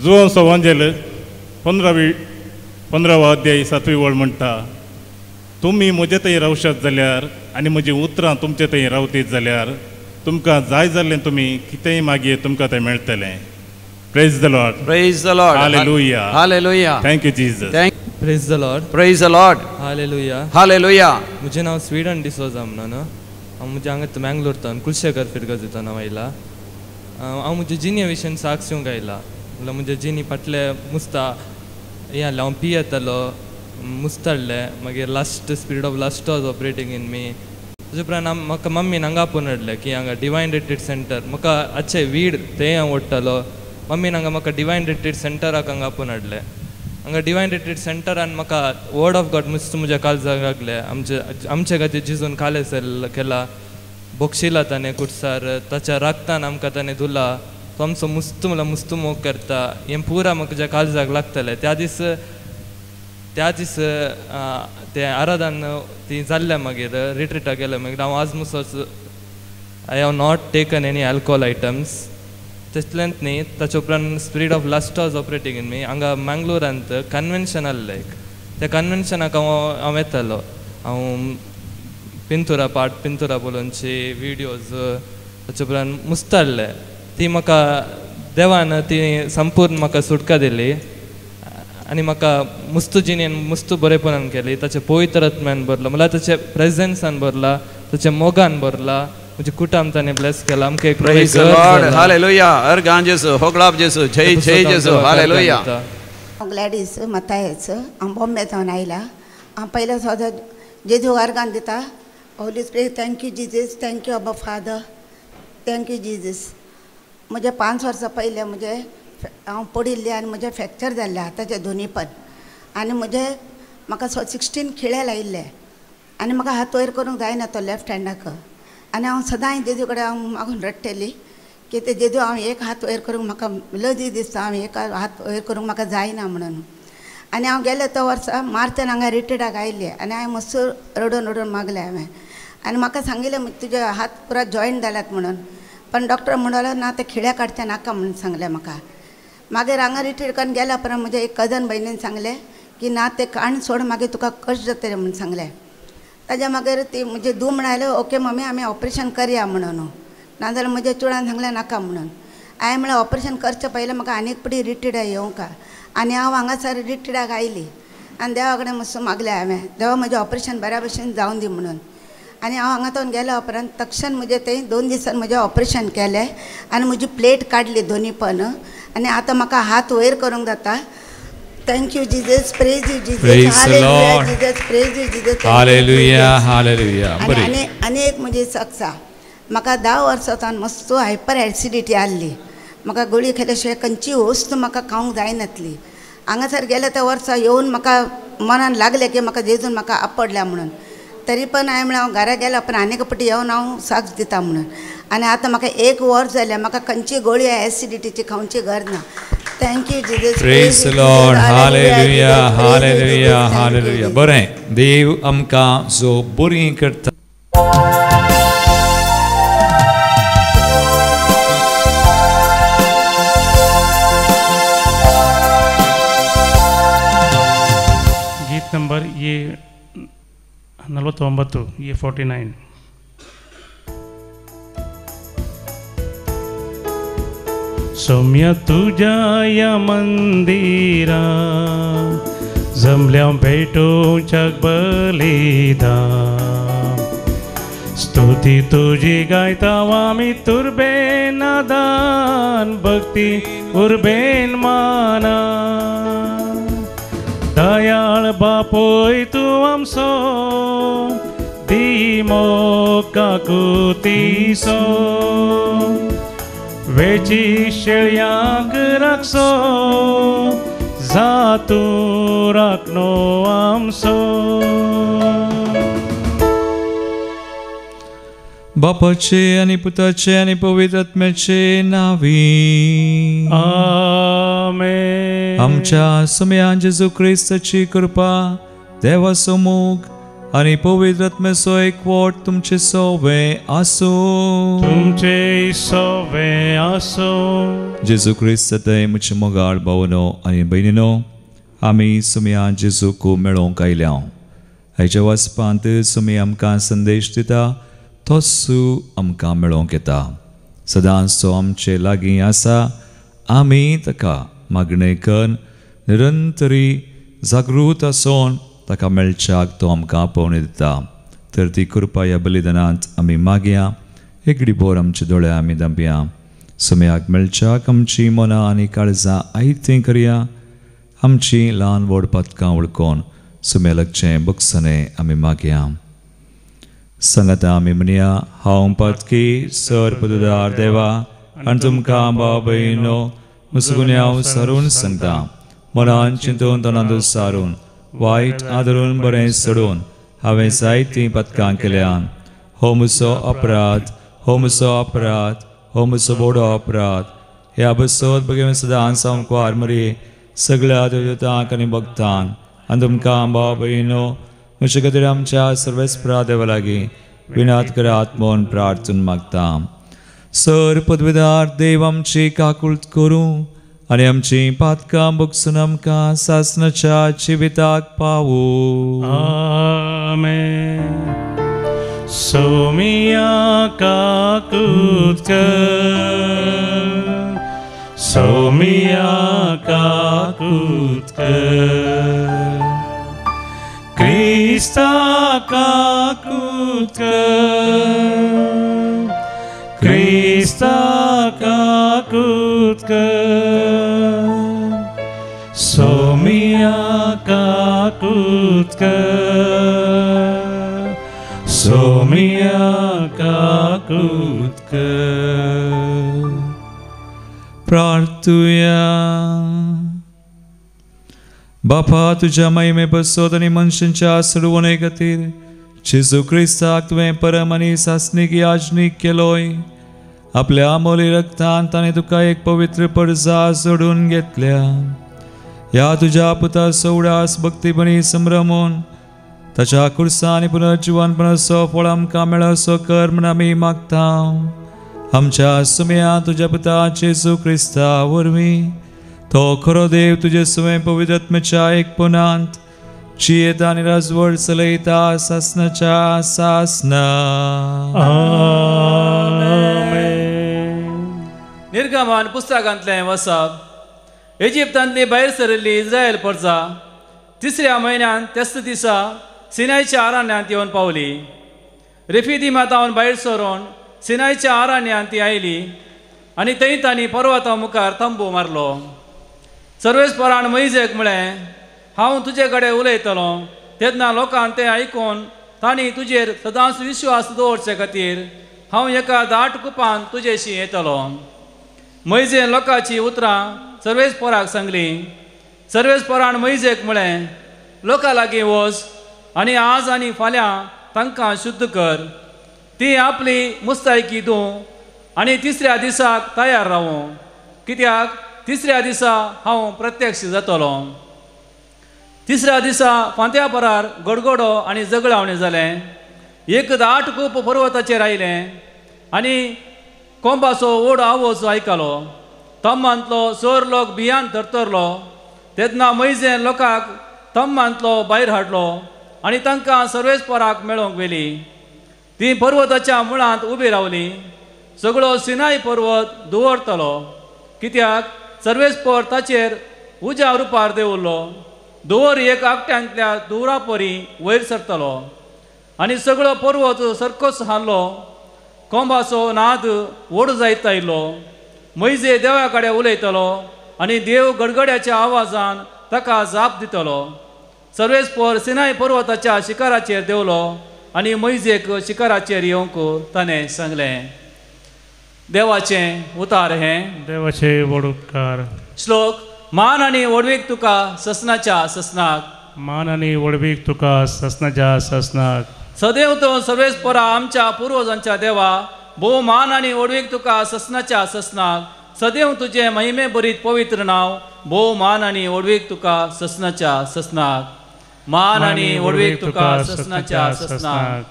B: जुवांचो वांजेल 15वा अध्याय 7वी वळ म्हणटा, तुमी म्हजे थंय रावशात जाल्यार आनी म्हजीं उतरां तुमचे थंय रावतीत जाल्यार तुमकां जाय जाल्लें तुमी कितेंय मागीर तुमकां तें मेळटलें. Praise the Lord.
C: Praise the Lord.
B: Hallelujah.
C: Hallelujah.
B: Thank you Jesus.
D: Praise the Lord.
C: Praise the Lord.
D: Hallelujah.
C: Hallelujah.
D: म्हजें नांव स्वीडन डिसोजा म्हणून. हांव म्हज्या हांगा मँगलोर तावन कुलशेखर फिरगज हांव आयला. हांव म्हज्या जिणे विशयन साक्ष दिवंक आयला. म्हणल्यार म्हज्या जिणी फाटले मुस्ता हें आहलें, हांव पियेतालो, मुस्ताडलें, मागीर lust spirit of lust was operating in me. ताजे उपरांत म्हाका मम्मीन हांगा आपोवन हाडलें की हांगा डिवायन रिट्रीट सेंटर, म्हाका आच्छे वीड थंय हांव ओडटालो. मम्मीन हांगा म्हाका डिवायन रिट्रीट सेंटराक हांगा आपोवन हाडलें. हांगा डिवायन रिट्रीट सेंटरान म्हाका वर्ड ऑफ गॉड मुस्त म्हज्या काळजाक लागलें. आमचे आमचे खातीर जिजून कालें केला, बोक्षिला ताणें कुटसार, ताच्या रागतान आमकां ताणें धुला, तो आमचो मुस्त म्हणल्यार मुस्त मोग करता. हें पुरा म्हाका काळजाक लागतलें. त्या दीस तें आराधन ती जाल्लें. मागीर रिट्रिटाक गेलें. मागीर हांव आज मुसोच I have not taken any alcohol items तसलेंच न्ही. ताचे उपरांत spirit of lust was operating in me. हांगा मंगलोरांत कन्वेन्शन आहलें एक, त्या कन्वेन्शनाक हांव येतालो. हांव पिंतुरा पाट पिंतुरा बोलोनची विडियोज ताचे उपरांत मुस्त हाडलें. ती म्हाका देवान ती संपूर्ण म्हाका सुटका दिली आनी म्हाका मुस्त जिणेन मुस्त बरेपणान केली. ताचे पवित्र आत्म्यान भरलो, म्हणल्यार ताचे प्रेजन्सान भरला, ताच्या मोगान भरला. म्हजे कुटुंब ताणें ब्लेस केला. आमकां एक
C: Praise the Lord. Hallelujah. अर्गां जेसू, होगळाप जेसू, जय जय जेसू. हालेलुया.
E: हांव ग्लॅडीस मतायस, हांव बॉम्बे सावन आयला. हांव पयले सदां जेजू अर्गान दिता. Holy Spirit, thank you Jesus, thank you Abba Father, thank you Jesus. म्हजे 5 वर्सां पयलें म्हजें हांव पडिल्लें आनी म्हजें फ्रॅक्चर जाल्लें हाताचें दोनी पण, आनी म्हजें म्हाका 16 खिळे लायिल्ले आनी म्हाका हात वयर करूंक जायना तो लेफ्ट हँडाक. आनी हांव सदांय जेजू कडेन हांव मागून रडटली की ते जेजू हांव एक हात वयर करूंक म्हाका लजी दिसता, हांव एक हात वयर करूंक म्हाका जायना म्हणून. आनी हांव गेलें तो वर्सा मार्चान हांगा रिट्रीटाक आयिल्लें आनी हांवें मातसो रडून रडून मागलें हांवें आनी म्हाका सांगिल्लें तुजे हात पुरा जॉयंट जाल्यात म्हणून, पण डॉक्टर म्हणलो ना ते खिळे काडचे नाका म्हणून सांगलें म्हाका. मागीर हांगा रिट्रीट करून गेल्या उपरांत म्हज्या एक कजन भयणीन सांगलें की ना ते काण सोड, मागीर तुका कश्ट जातलें म्हणून सांगलें. ताज्या मागीर ती म्हजी धूव म्हणाले ओके मम्मी आमी ऑपरेशन करया म्हणून, नाजाल्यार म्हज्या चेडवान सांगलें नाका म्हणून. हांवें म्हळें ऑपरेशन करचें पयलें म्हाका आनी एक पटी रिट्रीटाक येवंक. आनी हांव हांगासर रिट्रीटाक आयली आनी देवा कडेन मातसो मागलें हांवें, देवा म्हजें ऑपरेशन बऱ्या भशेन जावन दी म्हणून. आनी हांव हांगा तावन गेल्या उपरांत तक्षण म्हजें तें 2 दिसान म्हजें ऑपरेशन केलें आनी म्हजी प्लेट काडली दोनी पण आनी आतां म्हाका हात वयर करूंक जाता. Thank you Jesus, praise you Jesus, hallelujah Jesus, praise you Jesus,
A: hallelujah hallelujah.
E: आनी आनी एक म्हजी सक्सा, म्हाका 10 वर्सां सावन मस्त हायपर एसिडिटी आहली. म्हाका गुळी खाल्या शिवाय खंयची वस्तू म्हाका खावंक जायनातली. हांगासर गेल्या त्या वर्सा येवन म्हाका मनान लागलें की म्हाका जेजून म्हाका आपडल्या म्हणून. तरी पण हांवें म्हणलें हांव घरा गेल्या पण आनी पटी येवन हांव साक्ष दिता म्हणून. आनी आतां म्हाका 1 वर्स जालें म्हाका खंयची गोळी एसिडिटीची खावची गरज ना. Thank you Jesus,
A: praise the Lord, hallelujah hallelujah hallelujah. बरें, देव आमकां जो बरी करता.
F: गीत नंबर ये 49, ये 49. सौम्य तुझ्या या मंदिरा जमल्या भेटोच्या बलिदान, स्तुती तुझी गायता आमी तुर्बेन दान, भक्ती उर्बेन माना. दयाळ बापोय तूं आमचो, दी मोका कुतीसो, वेची शेळयांक राखसो, जातू राखणो आमचो.
A: बापाचे आनी पुताचे आनी पवित्र आत्म्याचे नावी
F: आमेन.
A: आमच्या सुम्या जेजू क्रिस्ताची कृपा, देवाचो मोग आनी पवित्र आत्म्याचो एकवट तुमचे सोवे आसूं.
F: तुमचे सोवे आसूं.
A: जेजू क्रिस्त म्हजे मोगाळ भावनो आनी भयणीनो, आमी सुम्या जेजूक मेळोवंक आयल्या. हाच्या वाचपांत सुमी आमकां संदेश दिता, तोसू आमकां मेळोवंक येता. सदांच तो आमचे लागीं आसा. आमी ताका मागणें करून निरंतरी जागृत आसून ताका मेळच्याक तो आमकां आपोवणी दिता. तर ती कृपा ह्या बलिदानांत आमी मागया. एगडी भोर आमचे दोळे आमी दांपया. सुम्याक मेळच्याक आमची मनां आनी काळजां आयतीं करया. आमची ल्हान व्हड पातकां वळखून सुम्या लागचें बक्षणें आमी मागया. सांगाता आमी म्हणया, हांव पातकी सर पदुदार देवा आनी तुमकां भाव भयणो म्हजो गुन्यांव सारून सांगता. मनान चिंतून तोंडान सारून वायट आदरून बरें सोडून हांवें जायतीं पदकां केल्यान. हो म्हजो अपराध, हो म्हजो अपराध, हो म्हजो बोडो अपराध. ह्या बसोत बगे सदां सामकार मरी सगळ्या देवतांक आनी भक्तांक आनी तुमकां भाव भयणो म्हजे खातीर आमच्या सर्वेस्परा देवा लागीं विनात करात म्हूण प्रार्थून मागता. सर पदवीदार देव आमची काकूळत करूं आनी आमची पातकां बगसून आमकां सासणाच्या जिविताक पावूं.
F: आमेन. सोमिया काकूत कर, सोमिया काकूत कर, क्रिस्ता काकूत कर, क्रिस्ता काकूत कर, सोमिया काकूत कर, सोमिया काकूत कर.
A: प्रार्थुया. बापा, तुज्या महिमे बसोत आनी मनशांच्या सोडवणे खातीर जेजू क्रिस्ताक तुवें परम आनी सासणीक याजनीक केलोय. आपल्या मोली रक्तान ताणें तुका एक पवित्र परजा सोडून घेतल्या. ह्या तुज्या पुता उडास भक्तीपणी संभ्रमून ताच्या कुर्सा आनी पुनर्जिवनपणाचो फळ आमकां मेळसो कर म्हूण आमी मागता. आमच्या सुम्या तुज्या पुता जेजू क्रिस्ता वरवीं तो खरो देव तुजे सुवें पवित्र आत्म्याच्या एकपणांत जियेता आनी राजवट चलयता सासणाच्या सासना.
F: आमेन.
G: निर्गमन पुस्तकांतलें वसप. इजिप्तांतली भायर सरिल्ली इस्रायल प्रजा तिसऱ्या म्हयन्यांत त्याच दिसा सिनायच्या अरण्यांत येवन पावली. रेफिदिमा तावन भायर सरून सिनायच्या आरण्यांत ती आयली आनी थंय तांणी पर्वता मुखार तंबू मारलो. सर्वेस्परान मोयजेक म्हळें, हांव तुजे कडेन उलयतलो तेन्ना लोकांक तें आयकून तांणी तुजेर सदांच विश्वास दवरचे खातीर हांव एका दाट कुपान तुजेशी येतलो. मोयजेन लोकांची उतरां सर्वेस्पराक सांगली. सर्वेस्परान मोयजेक म्हळें, लोकां लागीं वच आनी आज आनी फाल्यां तांकां शुद्ध कर. ती आपली मुस्तायकी धूं आनी तिसऱ्या दिसाक तयार रावूं, कित्याक तिसऱ्या दिसा हांव प्रत्यक्ष जातलो. तिसऱ्या दिसा फांत्या परार गडगडो आनी जगळावणें जालें. एक दाट कूप पर्वताचेर आयलें आनी कोंबाचो व्हड आवाज आयकलो. तंबांतलो चड लोक भियान थरथरलो. तेन्ना मोयजेन लोकांक तंबांतलो भायर हाडलो आनी तांकां सर्वेस्पराक मेळोवंक व्हेली. ती पर्वताच्या मुळांत उबी रावली. सगळो सिनाय पर्वत दवरतलो, कित्याक सर्वेस्पर ताचेर उज्या रुपार देंवलो. दवर एक आकट्यांतल्या धुंवरा परी वयर सरतलो आनी सगळो पर्वत सरकोच हारलो. कोंबाचो नाद व्हड जायत आयलो. मोयजे देवा कडेन उलयतलो आनी देव गडगड्याच्या आवाजान ताका जाप दितलो. सर्वेस्पर सिनाय पर्वताच्या शिखराचेर देंवलो आनी मोयजेक शिखराचेर येवंक ताणें सांगलें. देवाचें उतार हें.
F: देवाचे व्हड उपकार.
G: श्लोक. मान आनी व्हडवीक तुका ससनाच्या ससनाक.
F: मान आनी व्हडवीक तुका ससनाच्या ससनाक.
G: सदैव तो सर्वेस्परा आमच्या पुर्वजांच्या देवा, भोव मान आनी व्हडवीक तुका ससनाच्या ससनाक. सदैव तुजें महिमे भरीत पवित्र नांव, भोव मान आनी व्हडवीक तुका ससनाच्या ससनाक. मान आनी व्हडवीक तुका ससनाच्या ससनाक.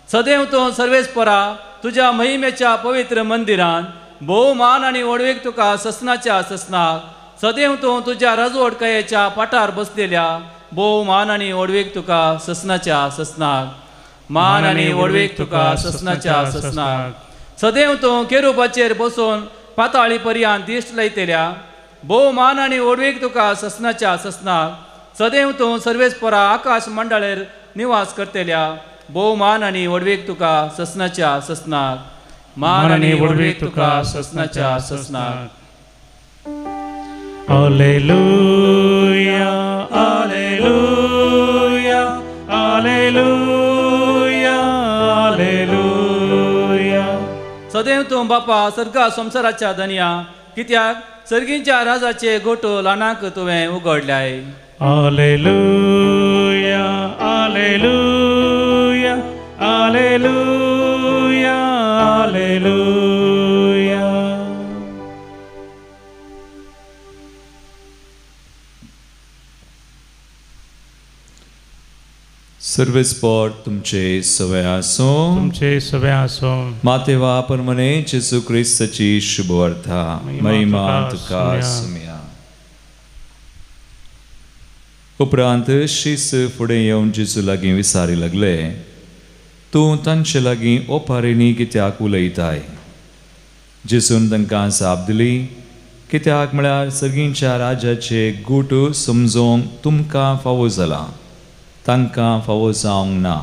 G: सदैव तो सर्वेस्परा तुज्या महिमेच्या पवित्र मंदिरान, भोव मान आनी व्हडवीक तुका ससनाच्या ससनाक. सदैव तूं तुज्या राजवटकायेच्या पाटार बसलेल्या, भोव मान आनी व्हडवीक तुका ससनाच्या ससनाक. मान आनी व्हडवीक तुका ससनाच्या ससनाक. सदैव तूं केरुबाचेर बसून पाताळी पर्यांत दिश्ट लायतल्या, भोव मान आनी व्हडवीक तुका ससनाच्या ससनाक. सदैव तूं सर्वेस्परा आकाश मंडळेर निवास करतल्या, भोव मान आनी व्हडवीक तुका ससनाच्या ससनाक. मान आनी व्हडवीक तुका ससनाच्या ससनाक.
F: Alleluia, alleluia, alleluia, alleluia.
G: सदैव तूं बापा सर्गा संवसाराच्या धनया, कित्याक सर्गींच्या राजाचे गोटो ल्हानांक तुवें उगडल्याय.
F: Alleluia, alleluia, alleluia, alleluia.
A: सर्वेस्पर तुमचे सवे आसूं.
F: तुमचे सवे आसूं.
A: मातेवा परमने जेजू क्रिस्ताची शुभवार्ता. महिमा तुका सुमया. उपरांत शीस फुडें येवन जेजू लागीं विचारी लागले, तूं तांचे लागीं ओपारींनी कित्याक उलयताय? जेजून तांकां जाप दिली, कित्याक म्हळ्यार सर्गींच्या राजाचे गूट समजोवंक तुमकां फावो जालां, तांकां फावो जावंक ना.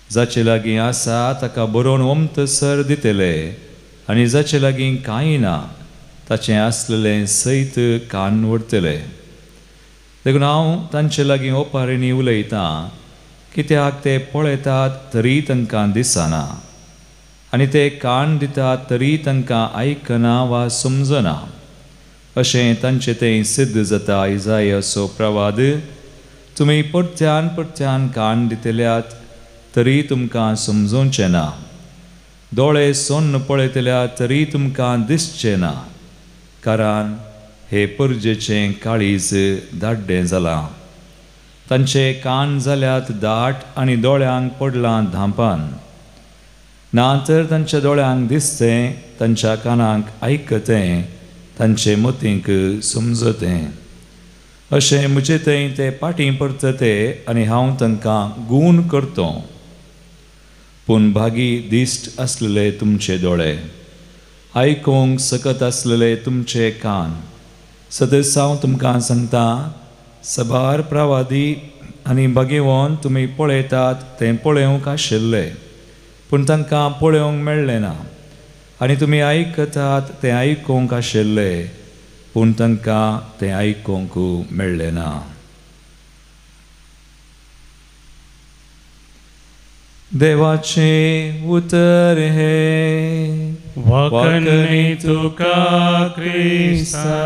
A: जाचे लागीं आसा ताका बरोवन वमतसर दितले आनी जाचे लागीं कांय ना ताचें आसलेलें सैत कान व्हरतले. देखून हांव तांचे लागीं ओपारींनी उलयतां, कित्याक ते पळयतात तरी तांकां दिसना आनी ते कान दितात तरी तांकां आयकना वा समजना. अशें तांचें तें सिद्ध जाता. इजायाचो प्रवाद, तुमी परत्यान परत्यान कान दितल्यात तरी तुमकां समजोवचें ना, दोळे सोन्न पळयतल्यात तरी तुमकां दिसचें ना, कारण हे परजेचें काळीज दाड्डें जालां, तांचे कान जाल्यात दाट आनी दोळ्यांक पडलां धांपान. ना तर तांच्या दोळ्यांक दिसतें, तांच्या कानांक आयकतें, तांचे मतींक समजतें. अशें म्हजे थंय ते पाटीं परतते आनी हांव तांकां गूण करतो. पूण भागी दिश्ट आसलेले तुमचे दोळे, आयकूंक सकत आसलेले तुमचे कान. सदस हांव तुमकां सांगता, सबार प्रवादी आनी भागेवन तुमी पळयतात तें पळोवंक आशिल्ले, पूण तांकां पळोवंक मेळ्ळें ना आनी तुमी आयकतात तें आयकूंक आशिल्लें पूण तांकां तें आयकूंक मेळ्ळें ना. देवाचें उतर हें
F: वाकणे तुका क्रिस्ता.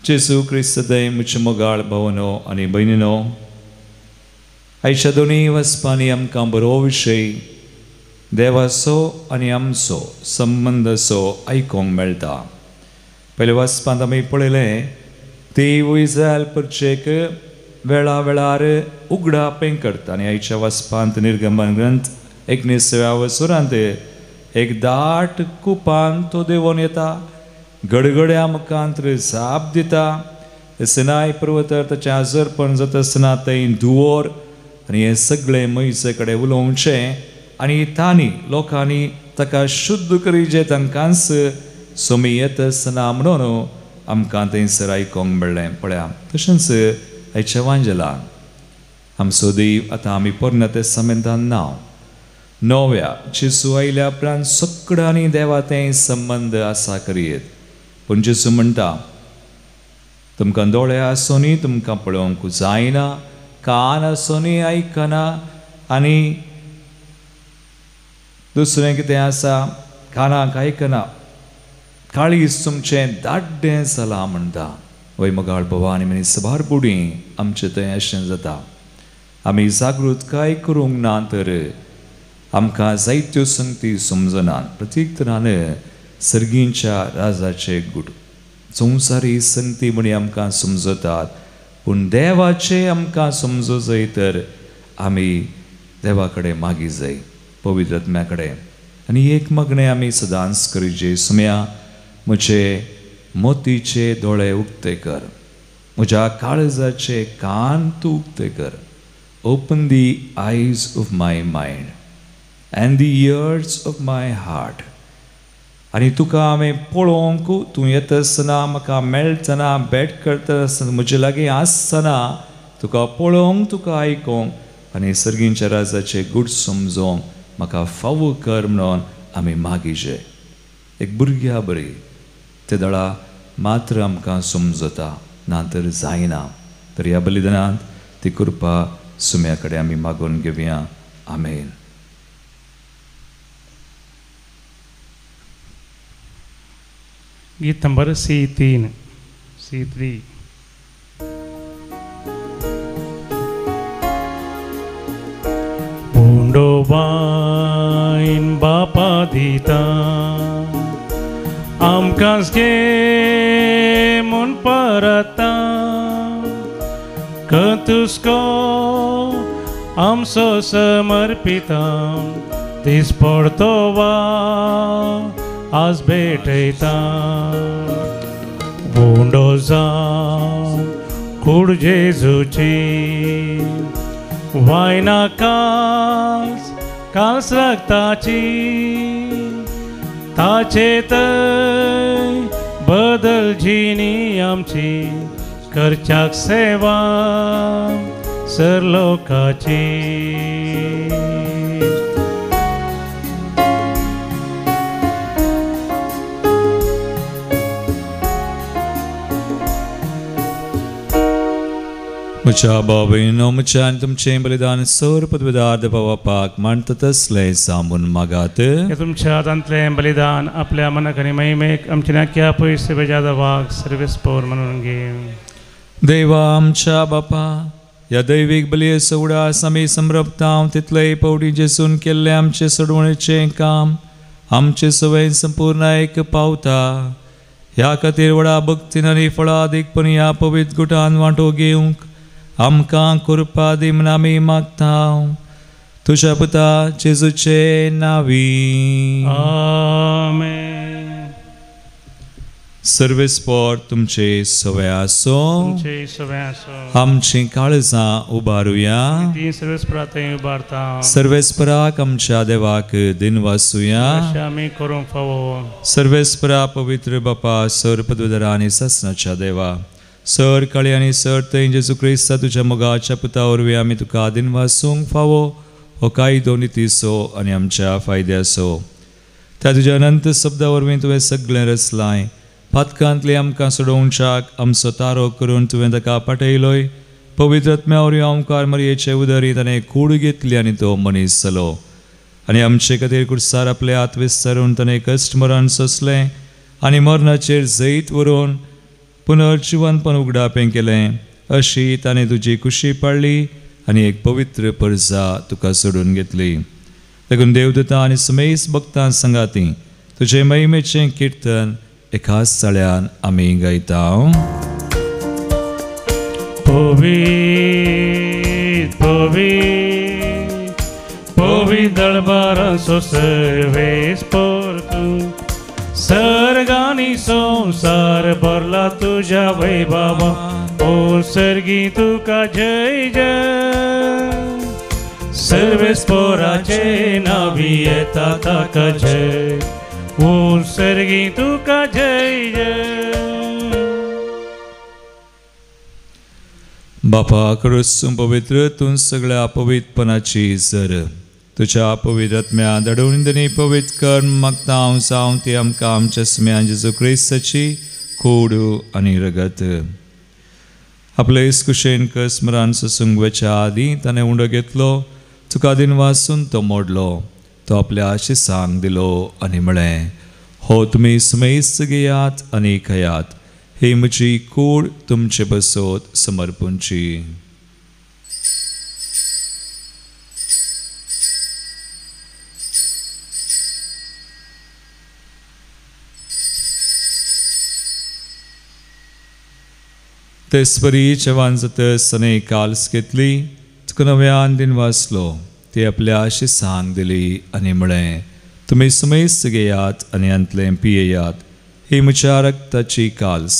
A: जेजू क्रिस्त दय म्हज्या मोगाळ भावनो आनी भयणीनो, आयच्या दोनूय वचपांनी आमकां बरो विशय देवाचो आनी आमचो संबंदाचो आयकूंक मेळटा. पयल्या वाचपांत आमी पळयलें देव इस्रायल परचेक वेळा वेळार उगडापें करता आनी आयच्या वाचपांत निर्गमन ग्रंथ 19व्या वसुरांत एक दाट कुपान तो देवोन येता, गडगड्या मुखांत जाप दिता. सिनाय पर्वतार ताचें आजरपण जाता आसतना थंय धुंवोर आनी हें सगळें म्हयसे कडेन उलोवचें आनी तांणी लोकांनी ताका शुद्ध करीजे तांकांच सोमी येता आसतना म्हणून आमकां थंयसर आयकूंक मेळ्ळें. पळया तशेंच आयच्या वांजेलान आमचो देव आतां आमी पोरण्या तेस्तामेंतान नांव नव्या जेजू आयल्या उपरांत सगळ्यांनी देवा तें संबंद आसा करयेत. पूण जेजू म्हणटा तुमकां दोळे आसोनी तुमकां पळोवंक जायना, कान आसोनी आयकना आनी दुसरें कितें आसा कानाक आयकना, काळीज तुमचें दाड्डें जालां म्हणटा. वय मोगाळ बाबा आनी मनीस सबार बुडी आमचें थंय अशें जाता. आमी जागृतकाय करूंक ना तर आमकां जायत्यो संगती समजनात. प्रत्येक तरान सर्गींच्या राजाचे गुट संवसारी संगती म्हणी आमकां समजतात, पूण देवाचे आमकां समजो जाय तर आमी देवा कडेन मागी जाय, पवित्र आत्म्या कडेन. आनी एक मागणें आमी सदांच करीजे, सुम्या म्हजे मोतीचे दोळे उक्ते कर, म्हज्या काळजाचे कान तूं उक्ते कर. Open the eyes of my mind and the ears of my heart. आनी तुका हांवें पळोवंक तूं येता आसतना म्हाका मेळटना भेट करता आसतना म्हजे लागीं आसतना तुका पळोवंक तुका आयकूंक आनी सर्गींच्या राजाचे गूट समजोवंक म्हाका फावो कर म्हणून आमी मागीचे. एक भुरग्या बरी ते दळा मात्र आमकां समजता ना तर जायना. तर ह्या बलिदानांत ती कृपा सुम्या कडेन आमी मागून घेवया. आमेन.
F: गीत नंबर C3 C3. बोंडो बायन बापा दिता आमकांच घे म्हूण परता, कतुस्को आमचो समर्पिता, दीस पडतो वा आज भेटयता. बोंडो जावं कूड जेजूची वायना कास कास रक्ताची, ताचे थंय बदल जिणी आमची, करच्याक सेवा सर लोकाची.
A: म्हज्या बाबीनो म्हज्या आनी तुमचें बलिदान सर पदवेदार बापाक मानता तसलें सांबून मागात.
F: तुमच्या हातांतलें बलिदान आपल्या मनाक आनी महिमेक आमच्या नाक्या पयस बेजादवाक सर्वेस पौर म्हणून घे.
A: देवा आमच्या बापा, ह्या दैवीक बलयेचो उडास आमी समरपता तितलेय पावटी जेसून केल्लें आमचें सोडवणेचें काम आमचे सवय संपूर्ण एक पावता. ह्या खातीर व्हडा भक्तीन आनी फळादीकपणी ह्या पवित्र गुटान वांटो घेवंक आमकां कृपा दी म्हूण आमी मागता. तुज्या पुता जेजूचे नांवी
F: आमेन.
A: सर्वेस्पोर तुमचे सवय आसो, आमची काळजां उबारुया, सर्वेस्पराक आमच्या देवाक दिनवासुया. सर्वेस्परा पवित्र बापा, सर पदवीधरा आनी सासणाच्या देवा, सर काळी आनी सर थंय जेजू क्रिस्ता तुज्या मोगाच्या पुता वरवीं आमी तुका दिनवासूंक फावो हो कायदो नितीचो आनी आमच्या फायद्याचो. त्या तुज्या अनंत शब्दा वरवीं तुवें सगळें रचलांय. पातकांतलें आमकां सोडोवच्याक आमचो तारो करून तुवें ताका पाठयलोय. पवित्र आत्म्या वरवीं ओंकार मरयेचे उदरी ताणें कूड घेतली आनी तो मनीस जालो आनी आमचे खातीर कुर्सार आपले हात विस्तारून ताणें कश्ट मरण सोंसलें आनी मरणाचेर जैत व्हरून पुनर्जिवनपण उगडापें केलें. अशी ताणें तुजी कुशी पाळ्ळी आनी एक पवित्र परजा तुका सोडून घेतली. देखून देवदूतां आनी समेस्त भक्तां सांगाती तुजे महिमेचें किर्तन एकाच ताळ्यान आमी गायता.
F: पवित्र पवित्र पवित्र दरबाराचो सर्वेस्पर तूं, सर्गानी संवसार भरला तुज्या वैभवा. ओ सर्गी तुका जय जय, सर्वेस्पराचे नावी येता ताका जय. ओ सर्गी तुका जय जय.
A: बापा क्रूस पवित्र तूं सगळ्या पवित्रपणाची जर तुज्या पवित्र आत्म्या धाडून दनी पवित्र कर मागता हांव जावं ती आमकां आमच्या सुम्यान जेजू क्रिस्ताची कूड आनी रगत. आपले कुशेन कस्मरान सोसूंक वचच्या आदीं ताणें उंडो घेतलो, तुका दिनवासून तो मोडलो, तो आपल्या आशिसांक दिलो आनी म्हळें, हो तुमी सुमेस्त घेयात आनी खायात, ही म्हजी कूड तुमचे बसोत समर्पूंची. तेचपरी जेवण जातच ताणें काल्स घेतली, तुका नव्यान दिनवासलो, ती आपल्या आशिसांक दिली आनी म्हळें, तुमी सुमेस्त घेयात आनी हांतलें पियेयात, ही म्हज्या रक्ताची काल्स,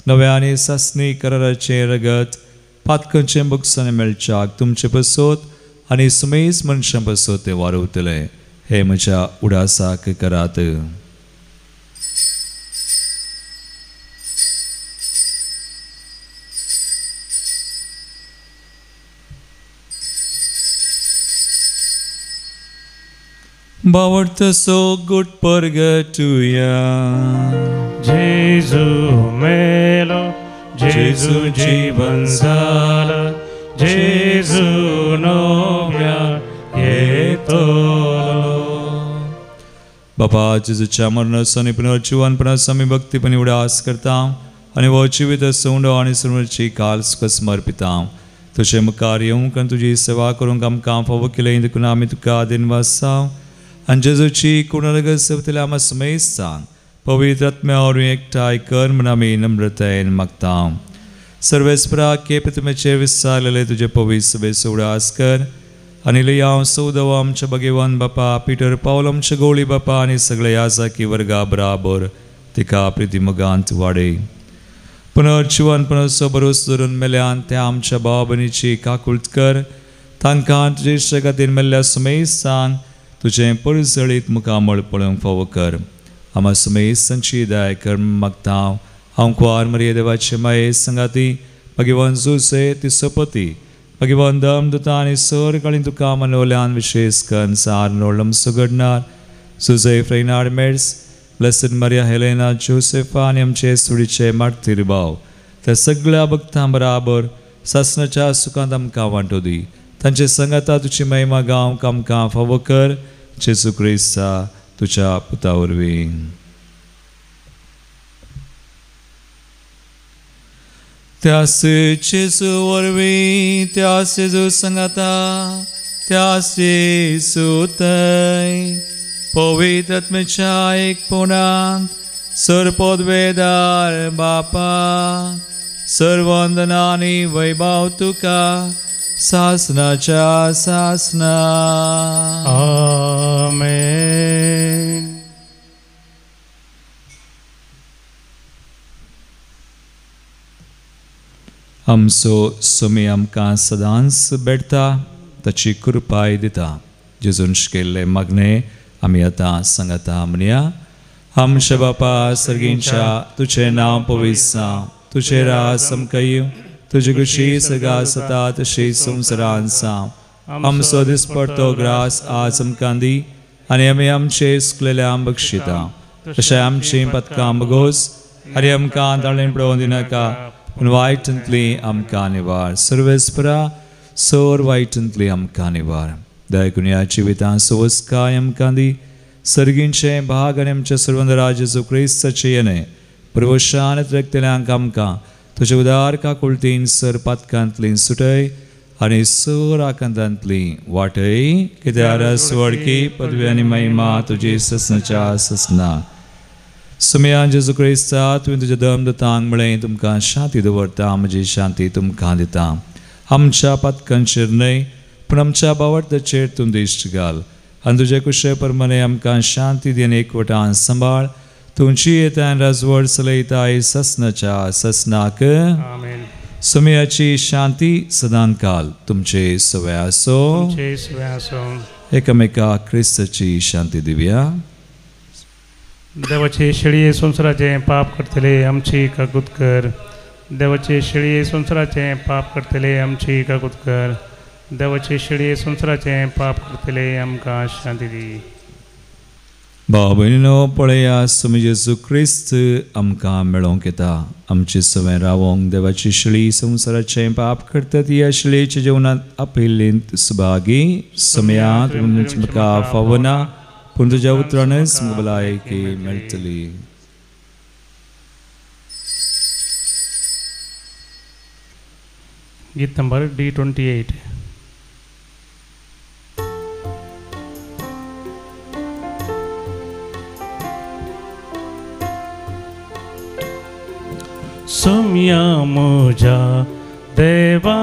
A: नव्या आनी सासणी कराराचें रगत, पातकांचें भोगसणें मेळच्याक तुमचे पसोत आनी सुमेस्त मनशां पसोत तें वारवतलें. हें म्हज्या उडासाक करात. बावडतो गुड परगटुया.
F: जेजू मेलो, जेजू जीवन जाला, जेजू नव्या येतलो.
A: बापा जेजूच्या मरणाचो आनी पुनर्जिवनपणाचो आमी भक्तीपणी उडास करता आनी हो जिवीत उंडो आनी समर्ची काल तुका समर्पिता. तुजे मुखार येवंक आनी तुजी सेवा करूंक आमकां फावो केलें देखून आमी तुका दिनवासा. आनी जेजूची कुणरगत सेवतल्या आमकां समेस्तांक पवित्र आत्म्या वरवीं एकठांय कर म्हूण आमी नम्रतायेन मागता. सर्वेस्परा के प्रतिमेचेर विस्तारलेले तुजे पवित्र सभेचो उडास कर आनी लियांव सौदव आमच्या भगवान बापा पिटर पावल आमच्या गोळी बापा आनी सगळे याजाकी वर्गा बराबर तिका प्रितीमोगांत वाडय. पुनर्जिवनपणाचो भरोसो धरून मेल्यान त्या आमच्या भाव भयणीची काकूळट कर, तांकां तुजे खातीर मेल्ल्या समेस्तांक तुजें परजळीत मुखामळ पळोवंक फावो कर. आमा समेस्तांची दया कर मागता हांव. कुवार मरिये देवाचे माये संगाती भगवान जुसे ती सोपती भगवान दम दुता आनी सर काळी तुका मनोल्यान विशेष करून सार नोळम सुगडणार Jose Fernand Meds blessed Maria Helena Josefa आनी आमचे सुडीचे मार्तीर भाव त्या सगळ्या भक्तां बराबर सासणाच्या सुखांत आमकां वांटो दी. तांचे संगाता तुजी महिमा गावंक आमकां फावो कर. जेजू क्रिस्ता तुज्या पुता वरवीं. त्यास जेजू वरवीं, त्यास जेजू संगाता, त्यास जेजू थंय पवित्र आत्म्याच्या एकपणांत सर्वपदवेदार बापा सर्वंदना आनी वैभव तुका सासनाच्या सासना.
F: आमेन.
A: आमचो सुमी आमकां सदांच भेटता, ताची कृपाय दिता. जेजून शिकयल्लें मागणें आमी आतां सांगता म्हणया. आमच्या बापा सर्गींच्या तुजें नांव पवित्र जावं, तुझे रास आमकां येवं, तुजी खुशी सगळ्या आसता तशी संवसारांत जावं. आमचो दिसपडतो ग्रास आज आमकां दी आनी आमी आमचे चुकलेल्यांक बक्षिता तशें आमचीं पदकां बगोस आनी आमकां ताळें पळोवन दिनाका पूण वायटांतली आमकां निवार. सर्वेस्परा सोर वायटांतली आमकां निवार. दयाकून ह्या जिवितांत सवस्काय आमकां दी, सर्गींचे भाग आनी आमच्या सर्वंदरा जेजू क्रिस्ताचे येणे प्रवशान रक्तल्यांक आमकां तुजे उदार काकुळतीन सर पातकांतली सुटय आनी सर आकांतांतली वाटय. कित्याक वडकी पदवी आनी महिमा तुजी ससनाच्या ससना. सुमयान जेजू क्रिस्ता तुवें तुज्या दम दतांक म्हळें तुमकां शांती दवरता, म्हजी शांती तुमकां दिता. आमच्या पातकांचेर न्हय पूण आमच्या बावडताचेर तूं दिश्ट घाल आनी तुजे कुशे प्रमाणे आमकां शांती दी आनी एकवटान सांबाळ. तुमची येतान राजवड चलयताय ससनाच्या ससनाक. सुमयाची शांती सदांकाल तुमचे सवय आसो. एकामेका क्रिस्ताची शांती दिवया.
F: देवाचे शेळये संवसाराचें पाप करतले आमची काकूत कर. देवाचे शेळये संवसाराचें पाप करतले आमची काकूत कर. देवाचे शेळये संवसाराचें पाप करतले आमकां शांती दी.
A: भाव भयणीनो पळया सुमी जेजू क्रिस्त आमकां मेळोवंक येता. आमचे सवय रावोंक देवाची शेळी संवसाराचें पाप करता ती ह्या शेळयेच्या जेवणांत आपयिल्लींत सुभागी. सुमया म्हाका फावना पूण तुज्या उतरानच म्हाका भलायकी मेळटली.
F: गीत नंबर D28. सुम्या मुझा देवा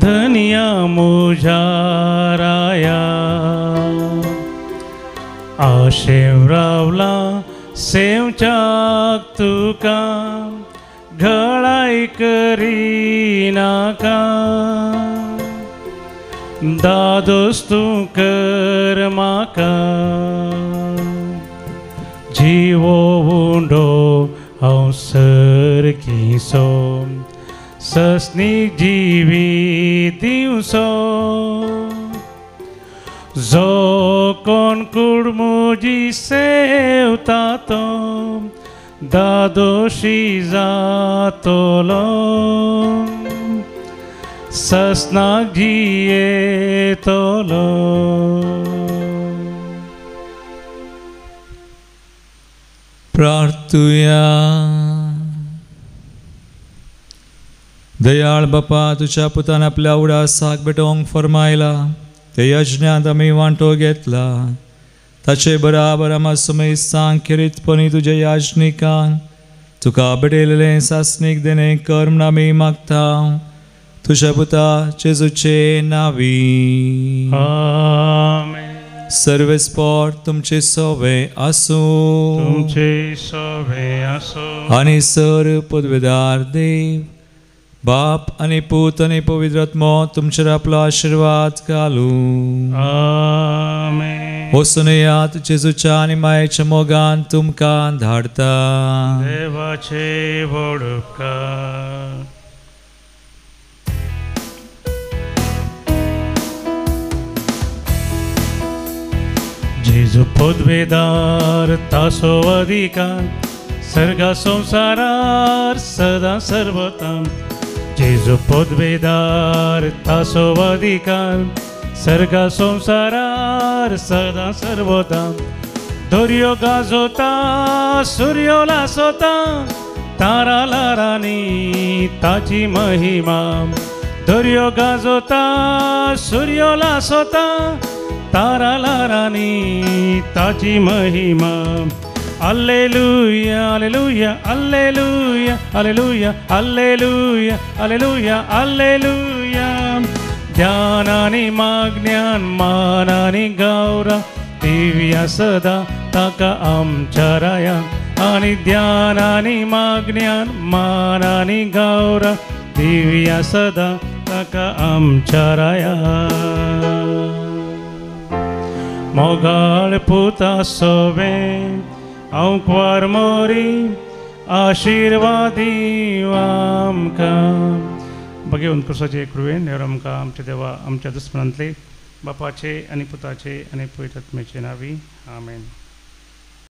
F: धनिया मुझा राया, आशेव रावला सेवचाक तुका घळाय करीनाका. दादोस तूं कर म्हाका जिवो उंडो हांव सरकीसो ससनी जिवी दिवसो. जो कोण कूड म्हजी सेवता तो दादोशी जातलो ससनाक जियेतलो.
A: प्रार्थुया. दयाळ बापा तुझ्या पुतान आपल्या उडासाक भेटोवंक फरमायला ते यज्ञांत आमी वांटो घेतला ताचे बराबर आमा सुमेस्तांक खेरीतपणी तुज्या याजनिकांक तुका भेटयलेलें सासणीक देणें कर म्हूण आमी मागता तुझ्या पुता जेजूचे नांवी.
F: आमेन.
A: सर्वेस्पोर तुमचे सोवे आसूं.
F: तुमचे सोवे आसूं.
A: आनी सर पदवेदार देव बाप आनी पूत आनी पवित्र आत्मो तुमचेर आपलो आशिर्वाद घालूं.
F: आमेन.
A: वचून येयात जेजूच्या आनी मायेच्या मोगान तुमकां धाडता.
F: देवाचे व्हड उपकार. जेजू पदवेदार तासो अधिकार सर्गा संवसारार सदां सर्वोत्तम. जेजू पदवेदार तासो अधिकार सर्गा संवसारार सदां सर्वोत्तम. दर्यो गाजोता सुर्यो लासोता तारा लारांनी ताची महिमा. दर्यो गाजोता सुर्यो लासोता तारा लारांनी ताची महिमा. Alleluia alleluia alleluia alleluia alleluia alleluia alleluia. ध्यान आनी मागण्यान मान आनी गौरव दिव्या सदा ताका आमच्या राया. आनी ध्यान आनी मागण्यान मान आनी गौरव दिव्या सदा ताका आमच्या राया. मोगाळ पुता सोवे हांव कुवार मोरी आशिर्वादी आमकां. बघेवन क्रुसाचे कृवेन देव आमकां आमच्या देवा आमच्या दुस्मनांतले बापाचे आनी पुताचे आनी पवित्र आत्म्याचे नावी आमेन.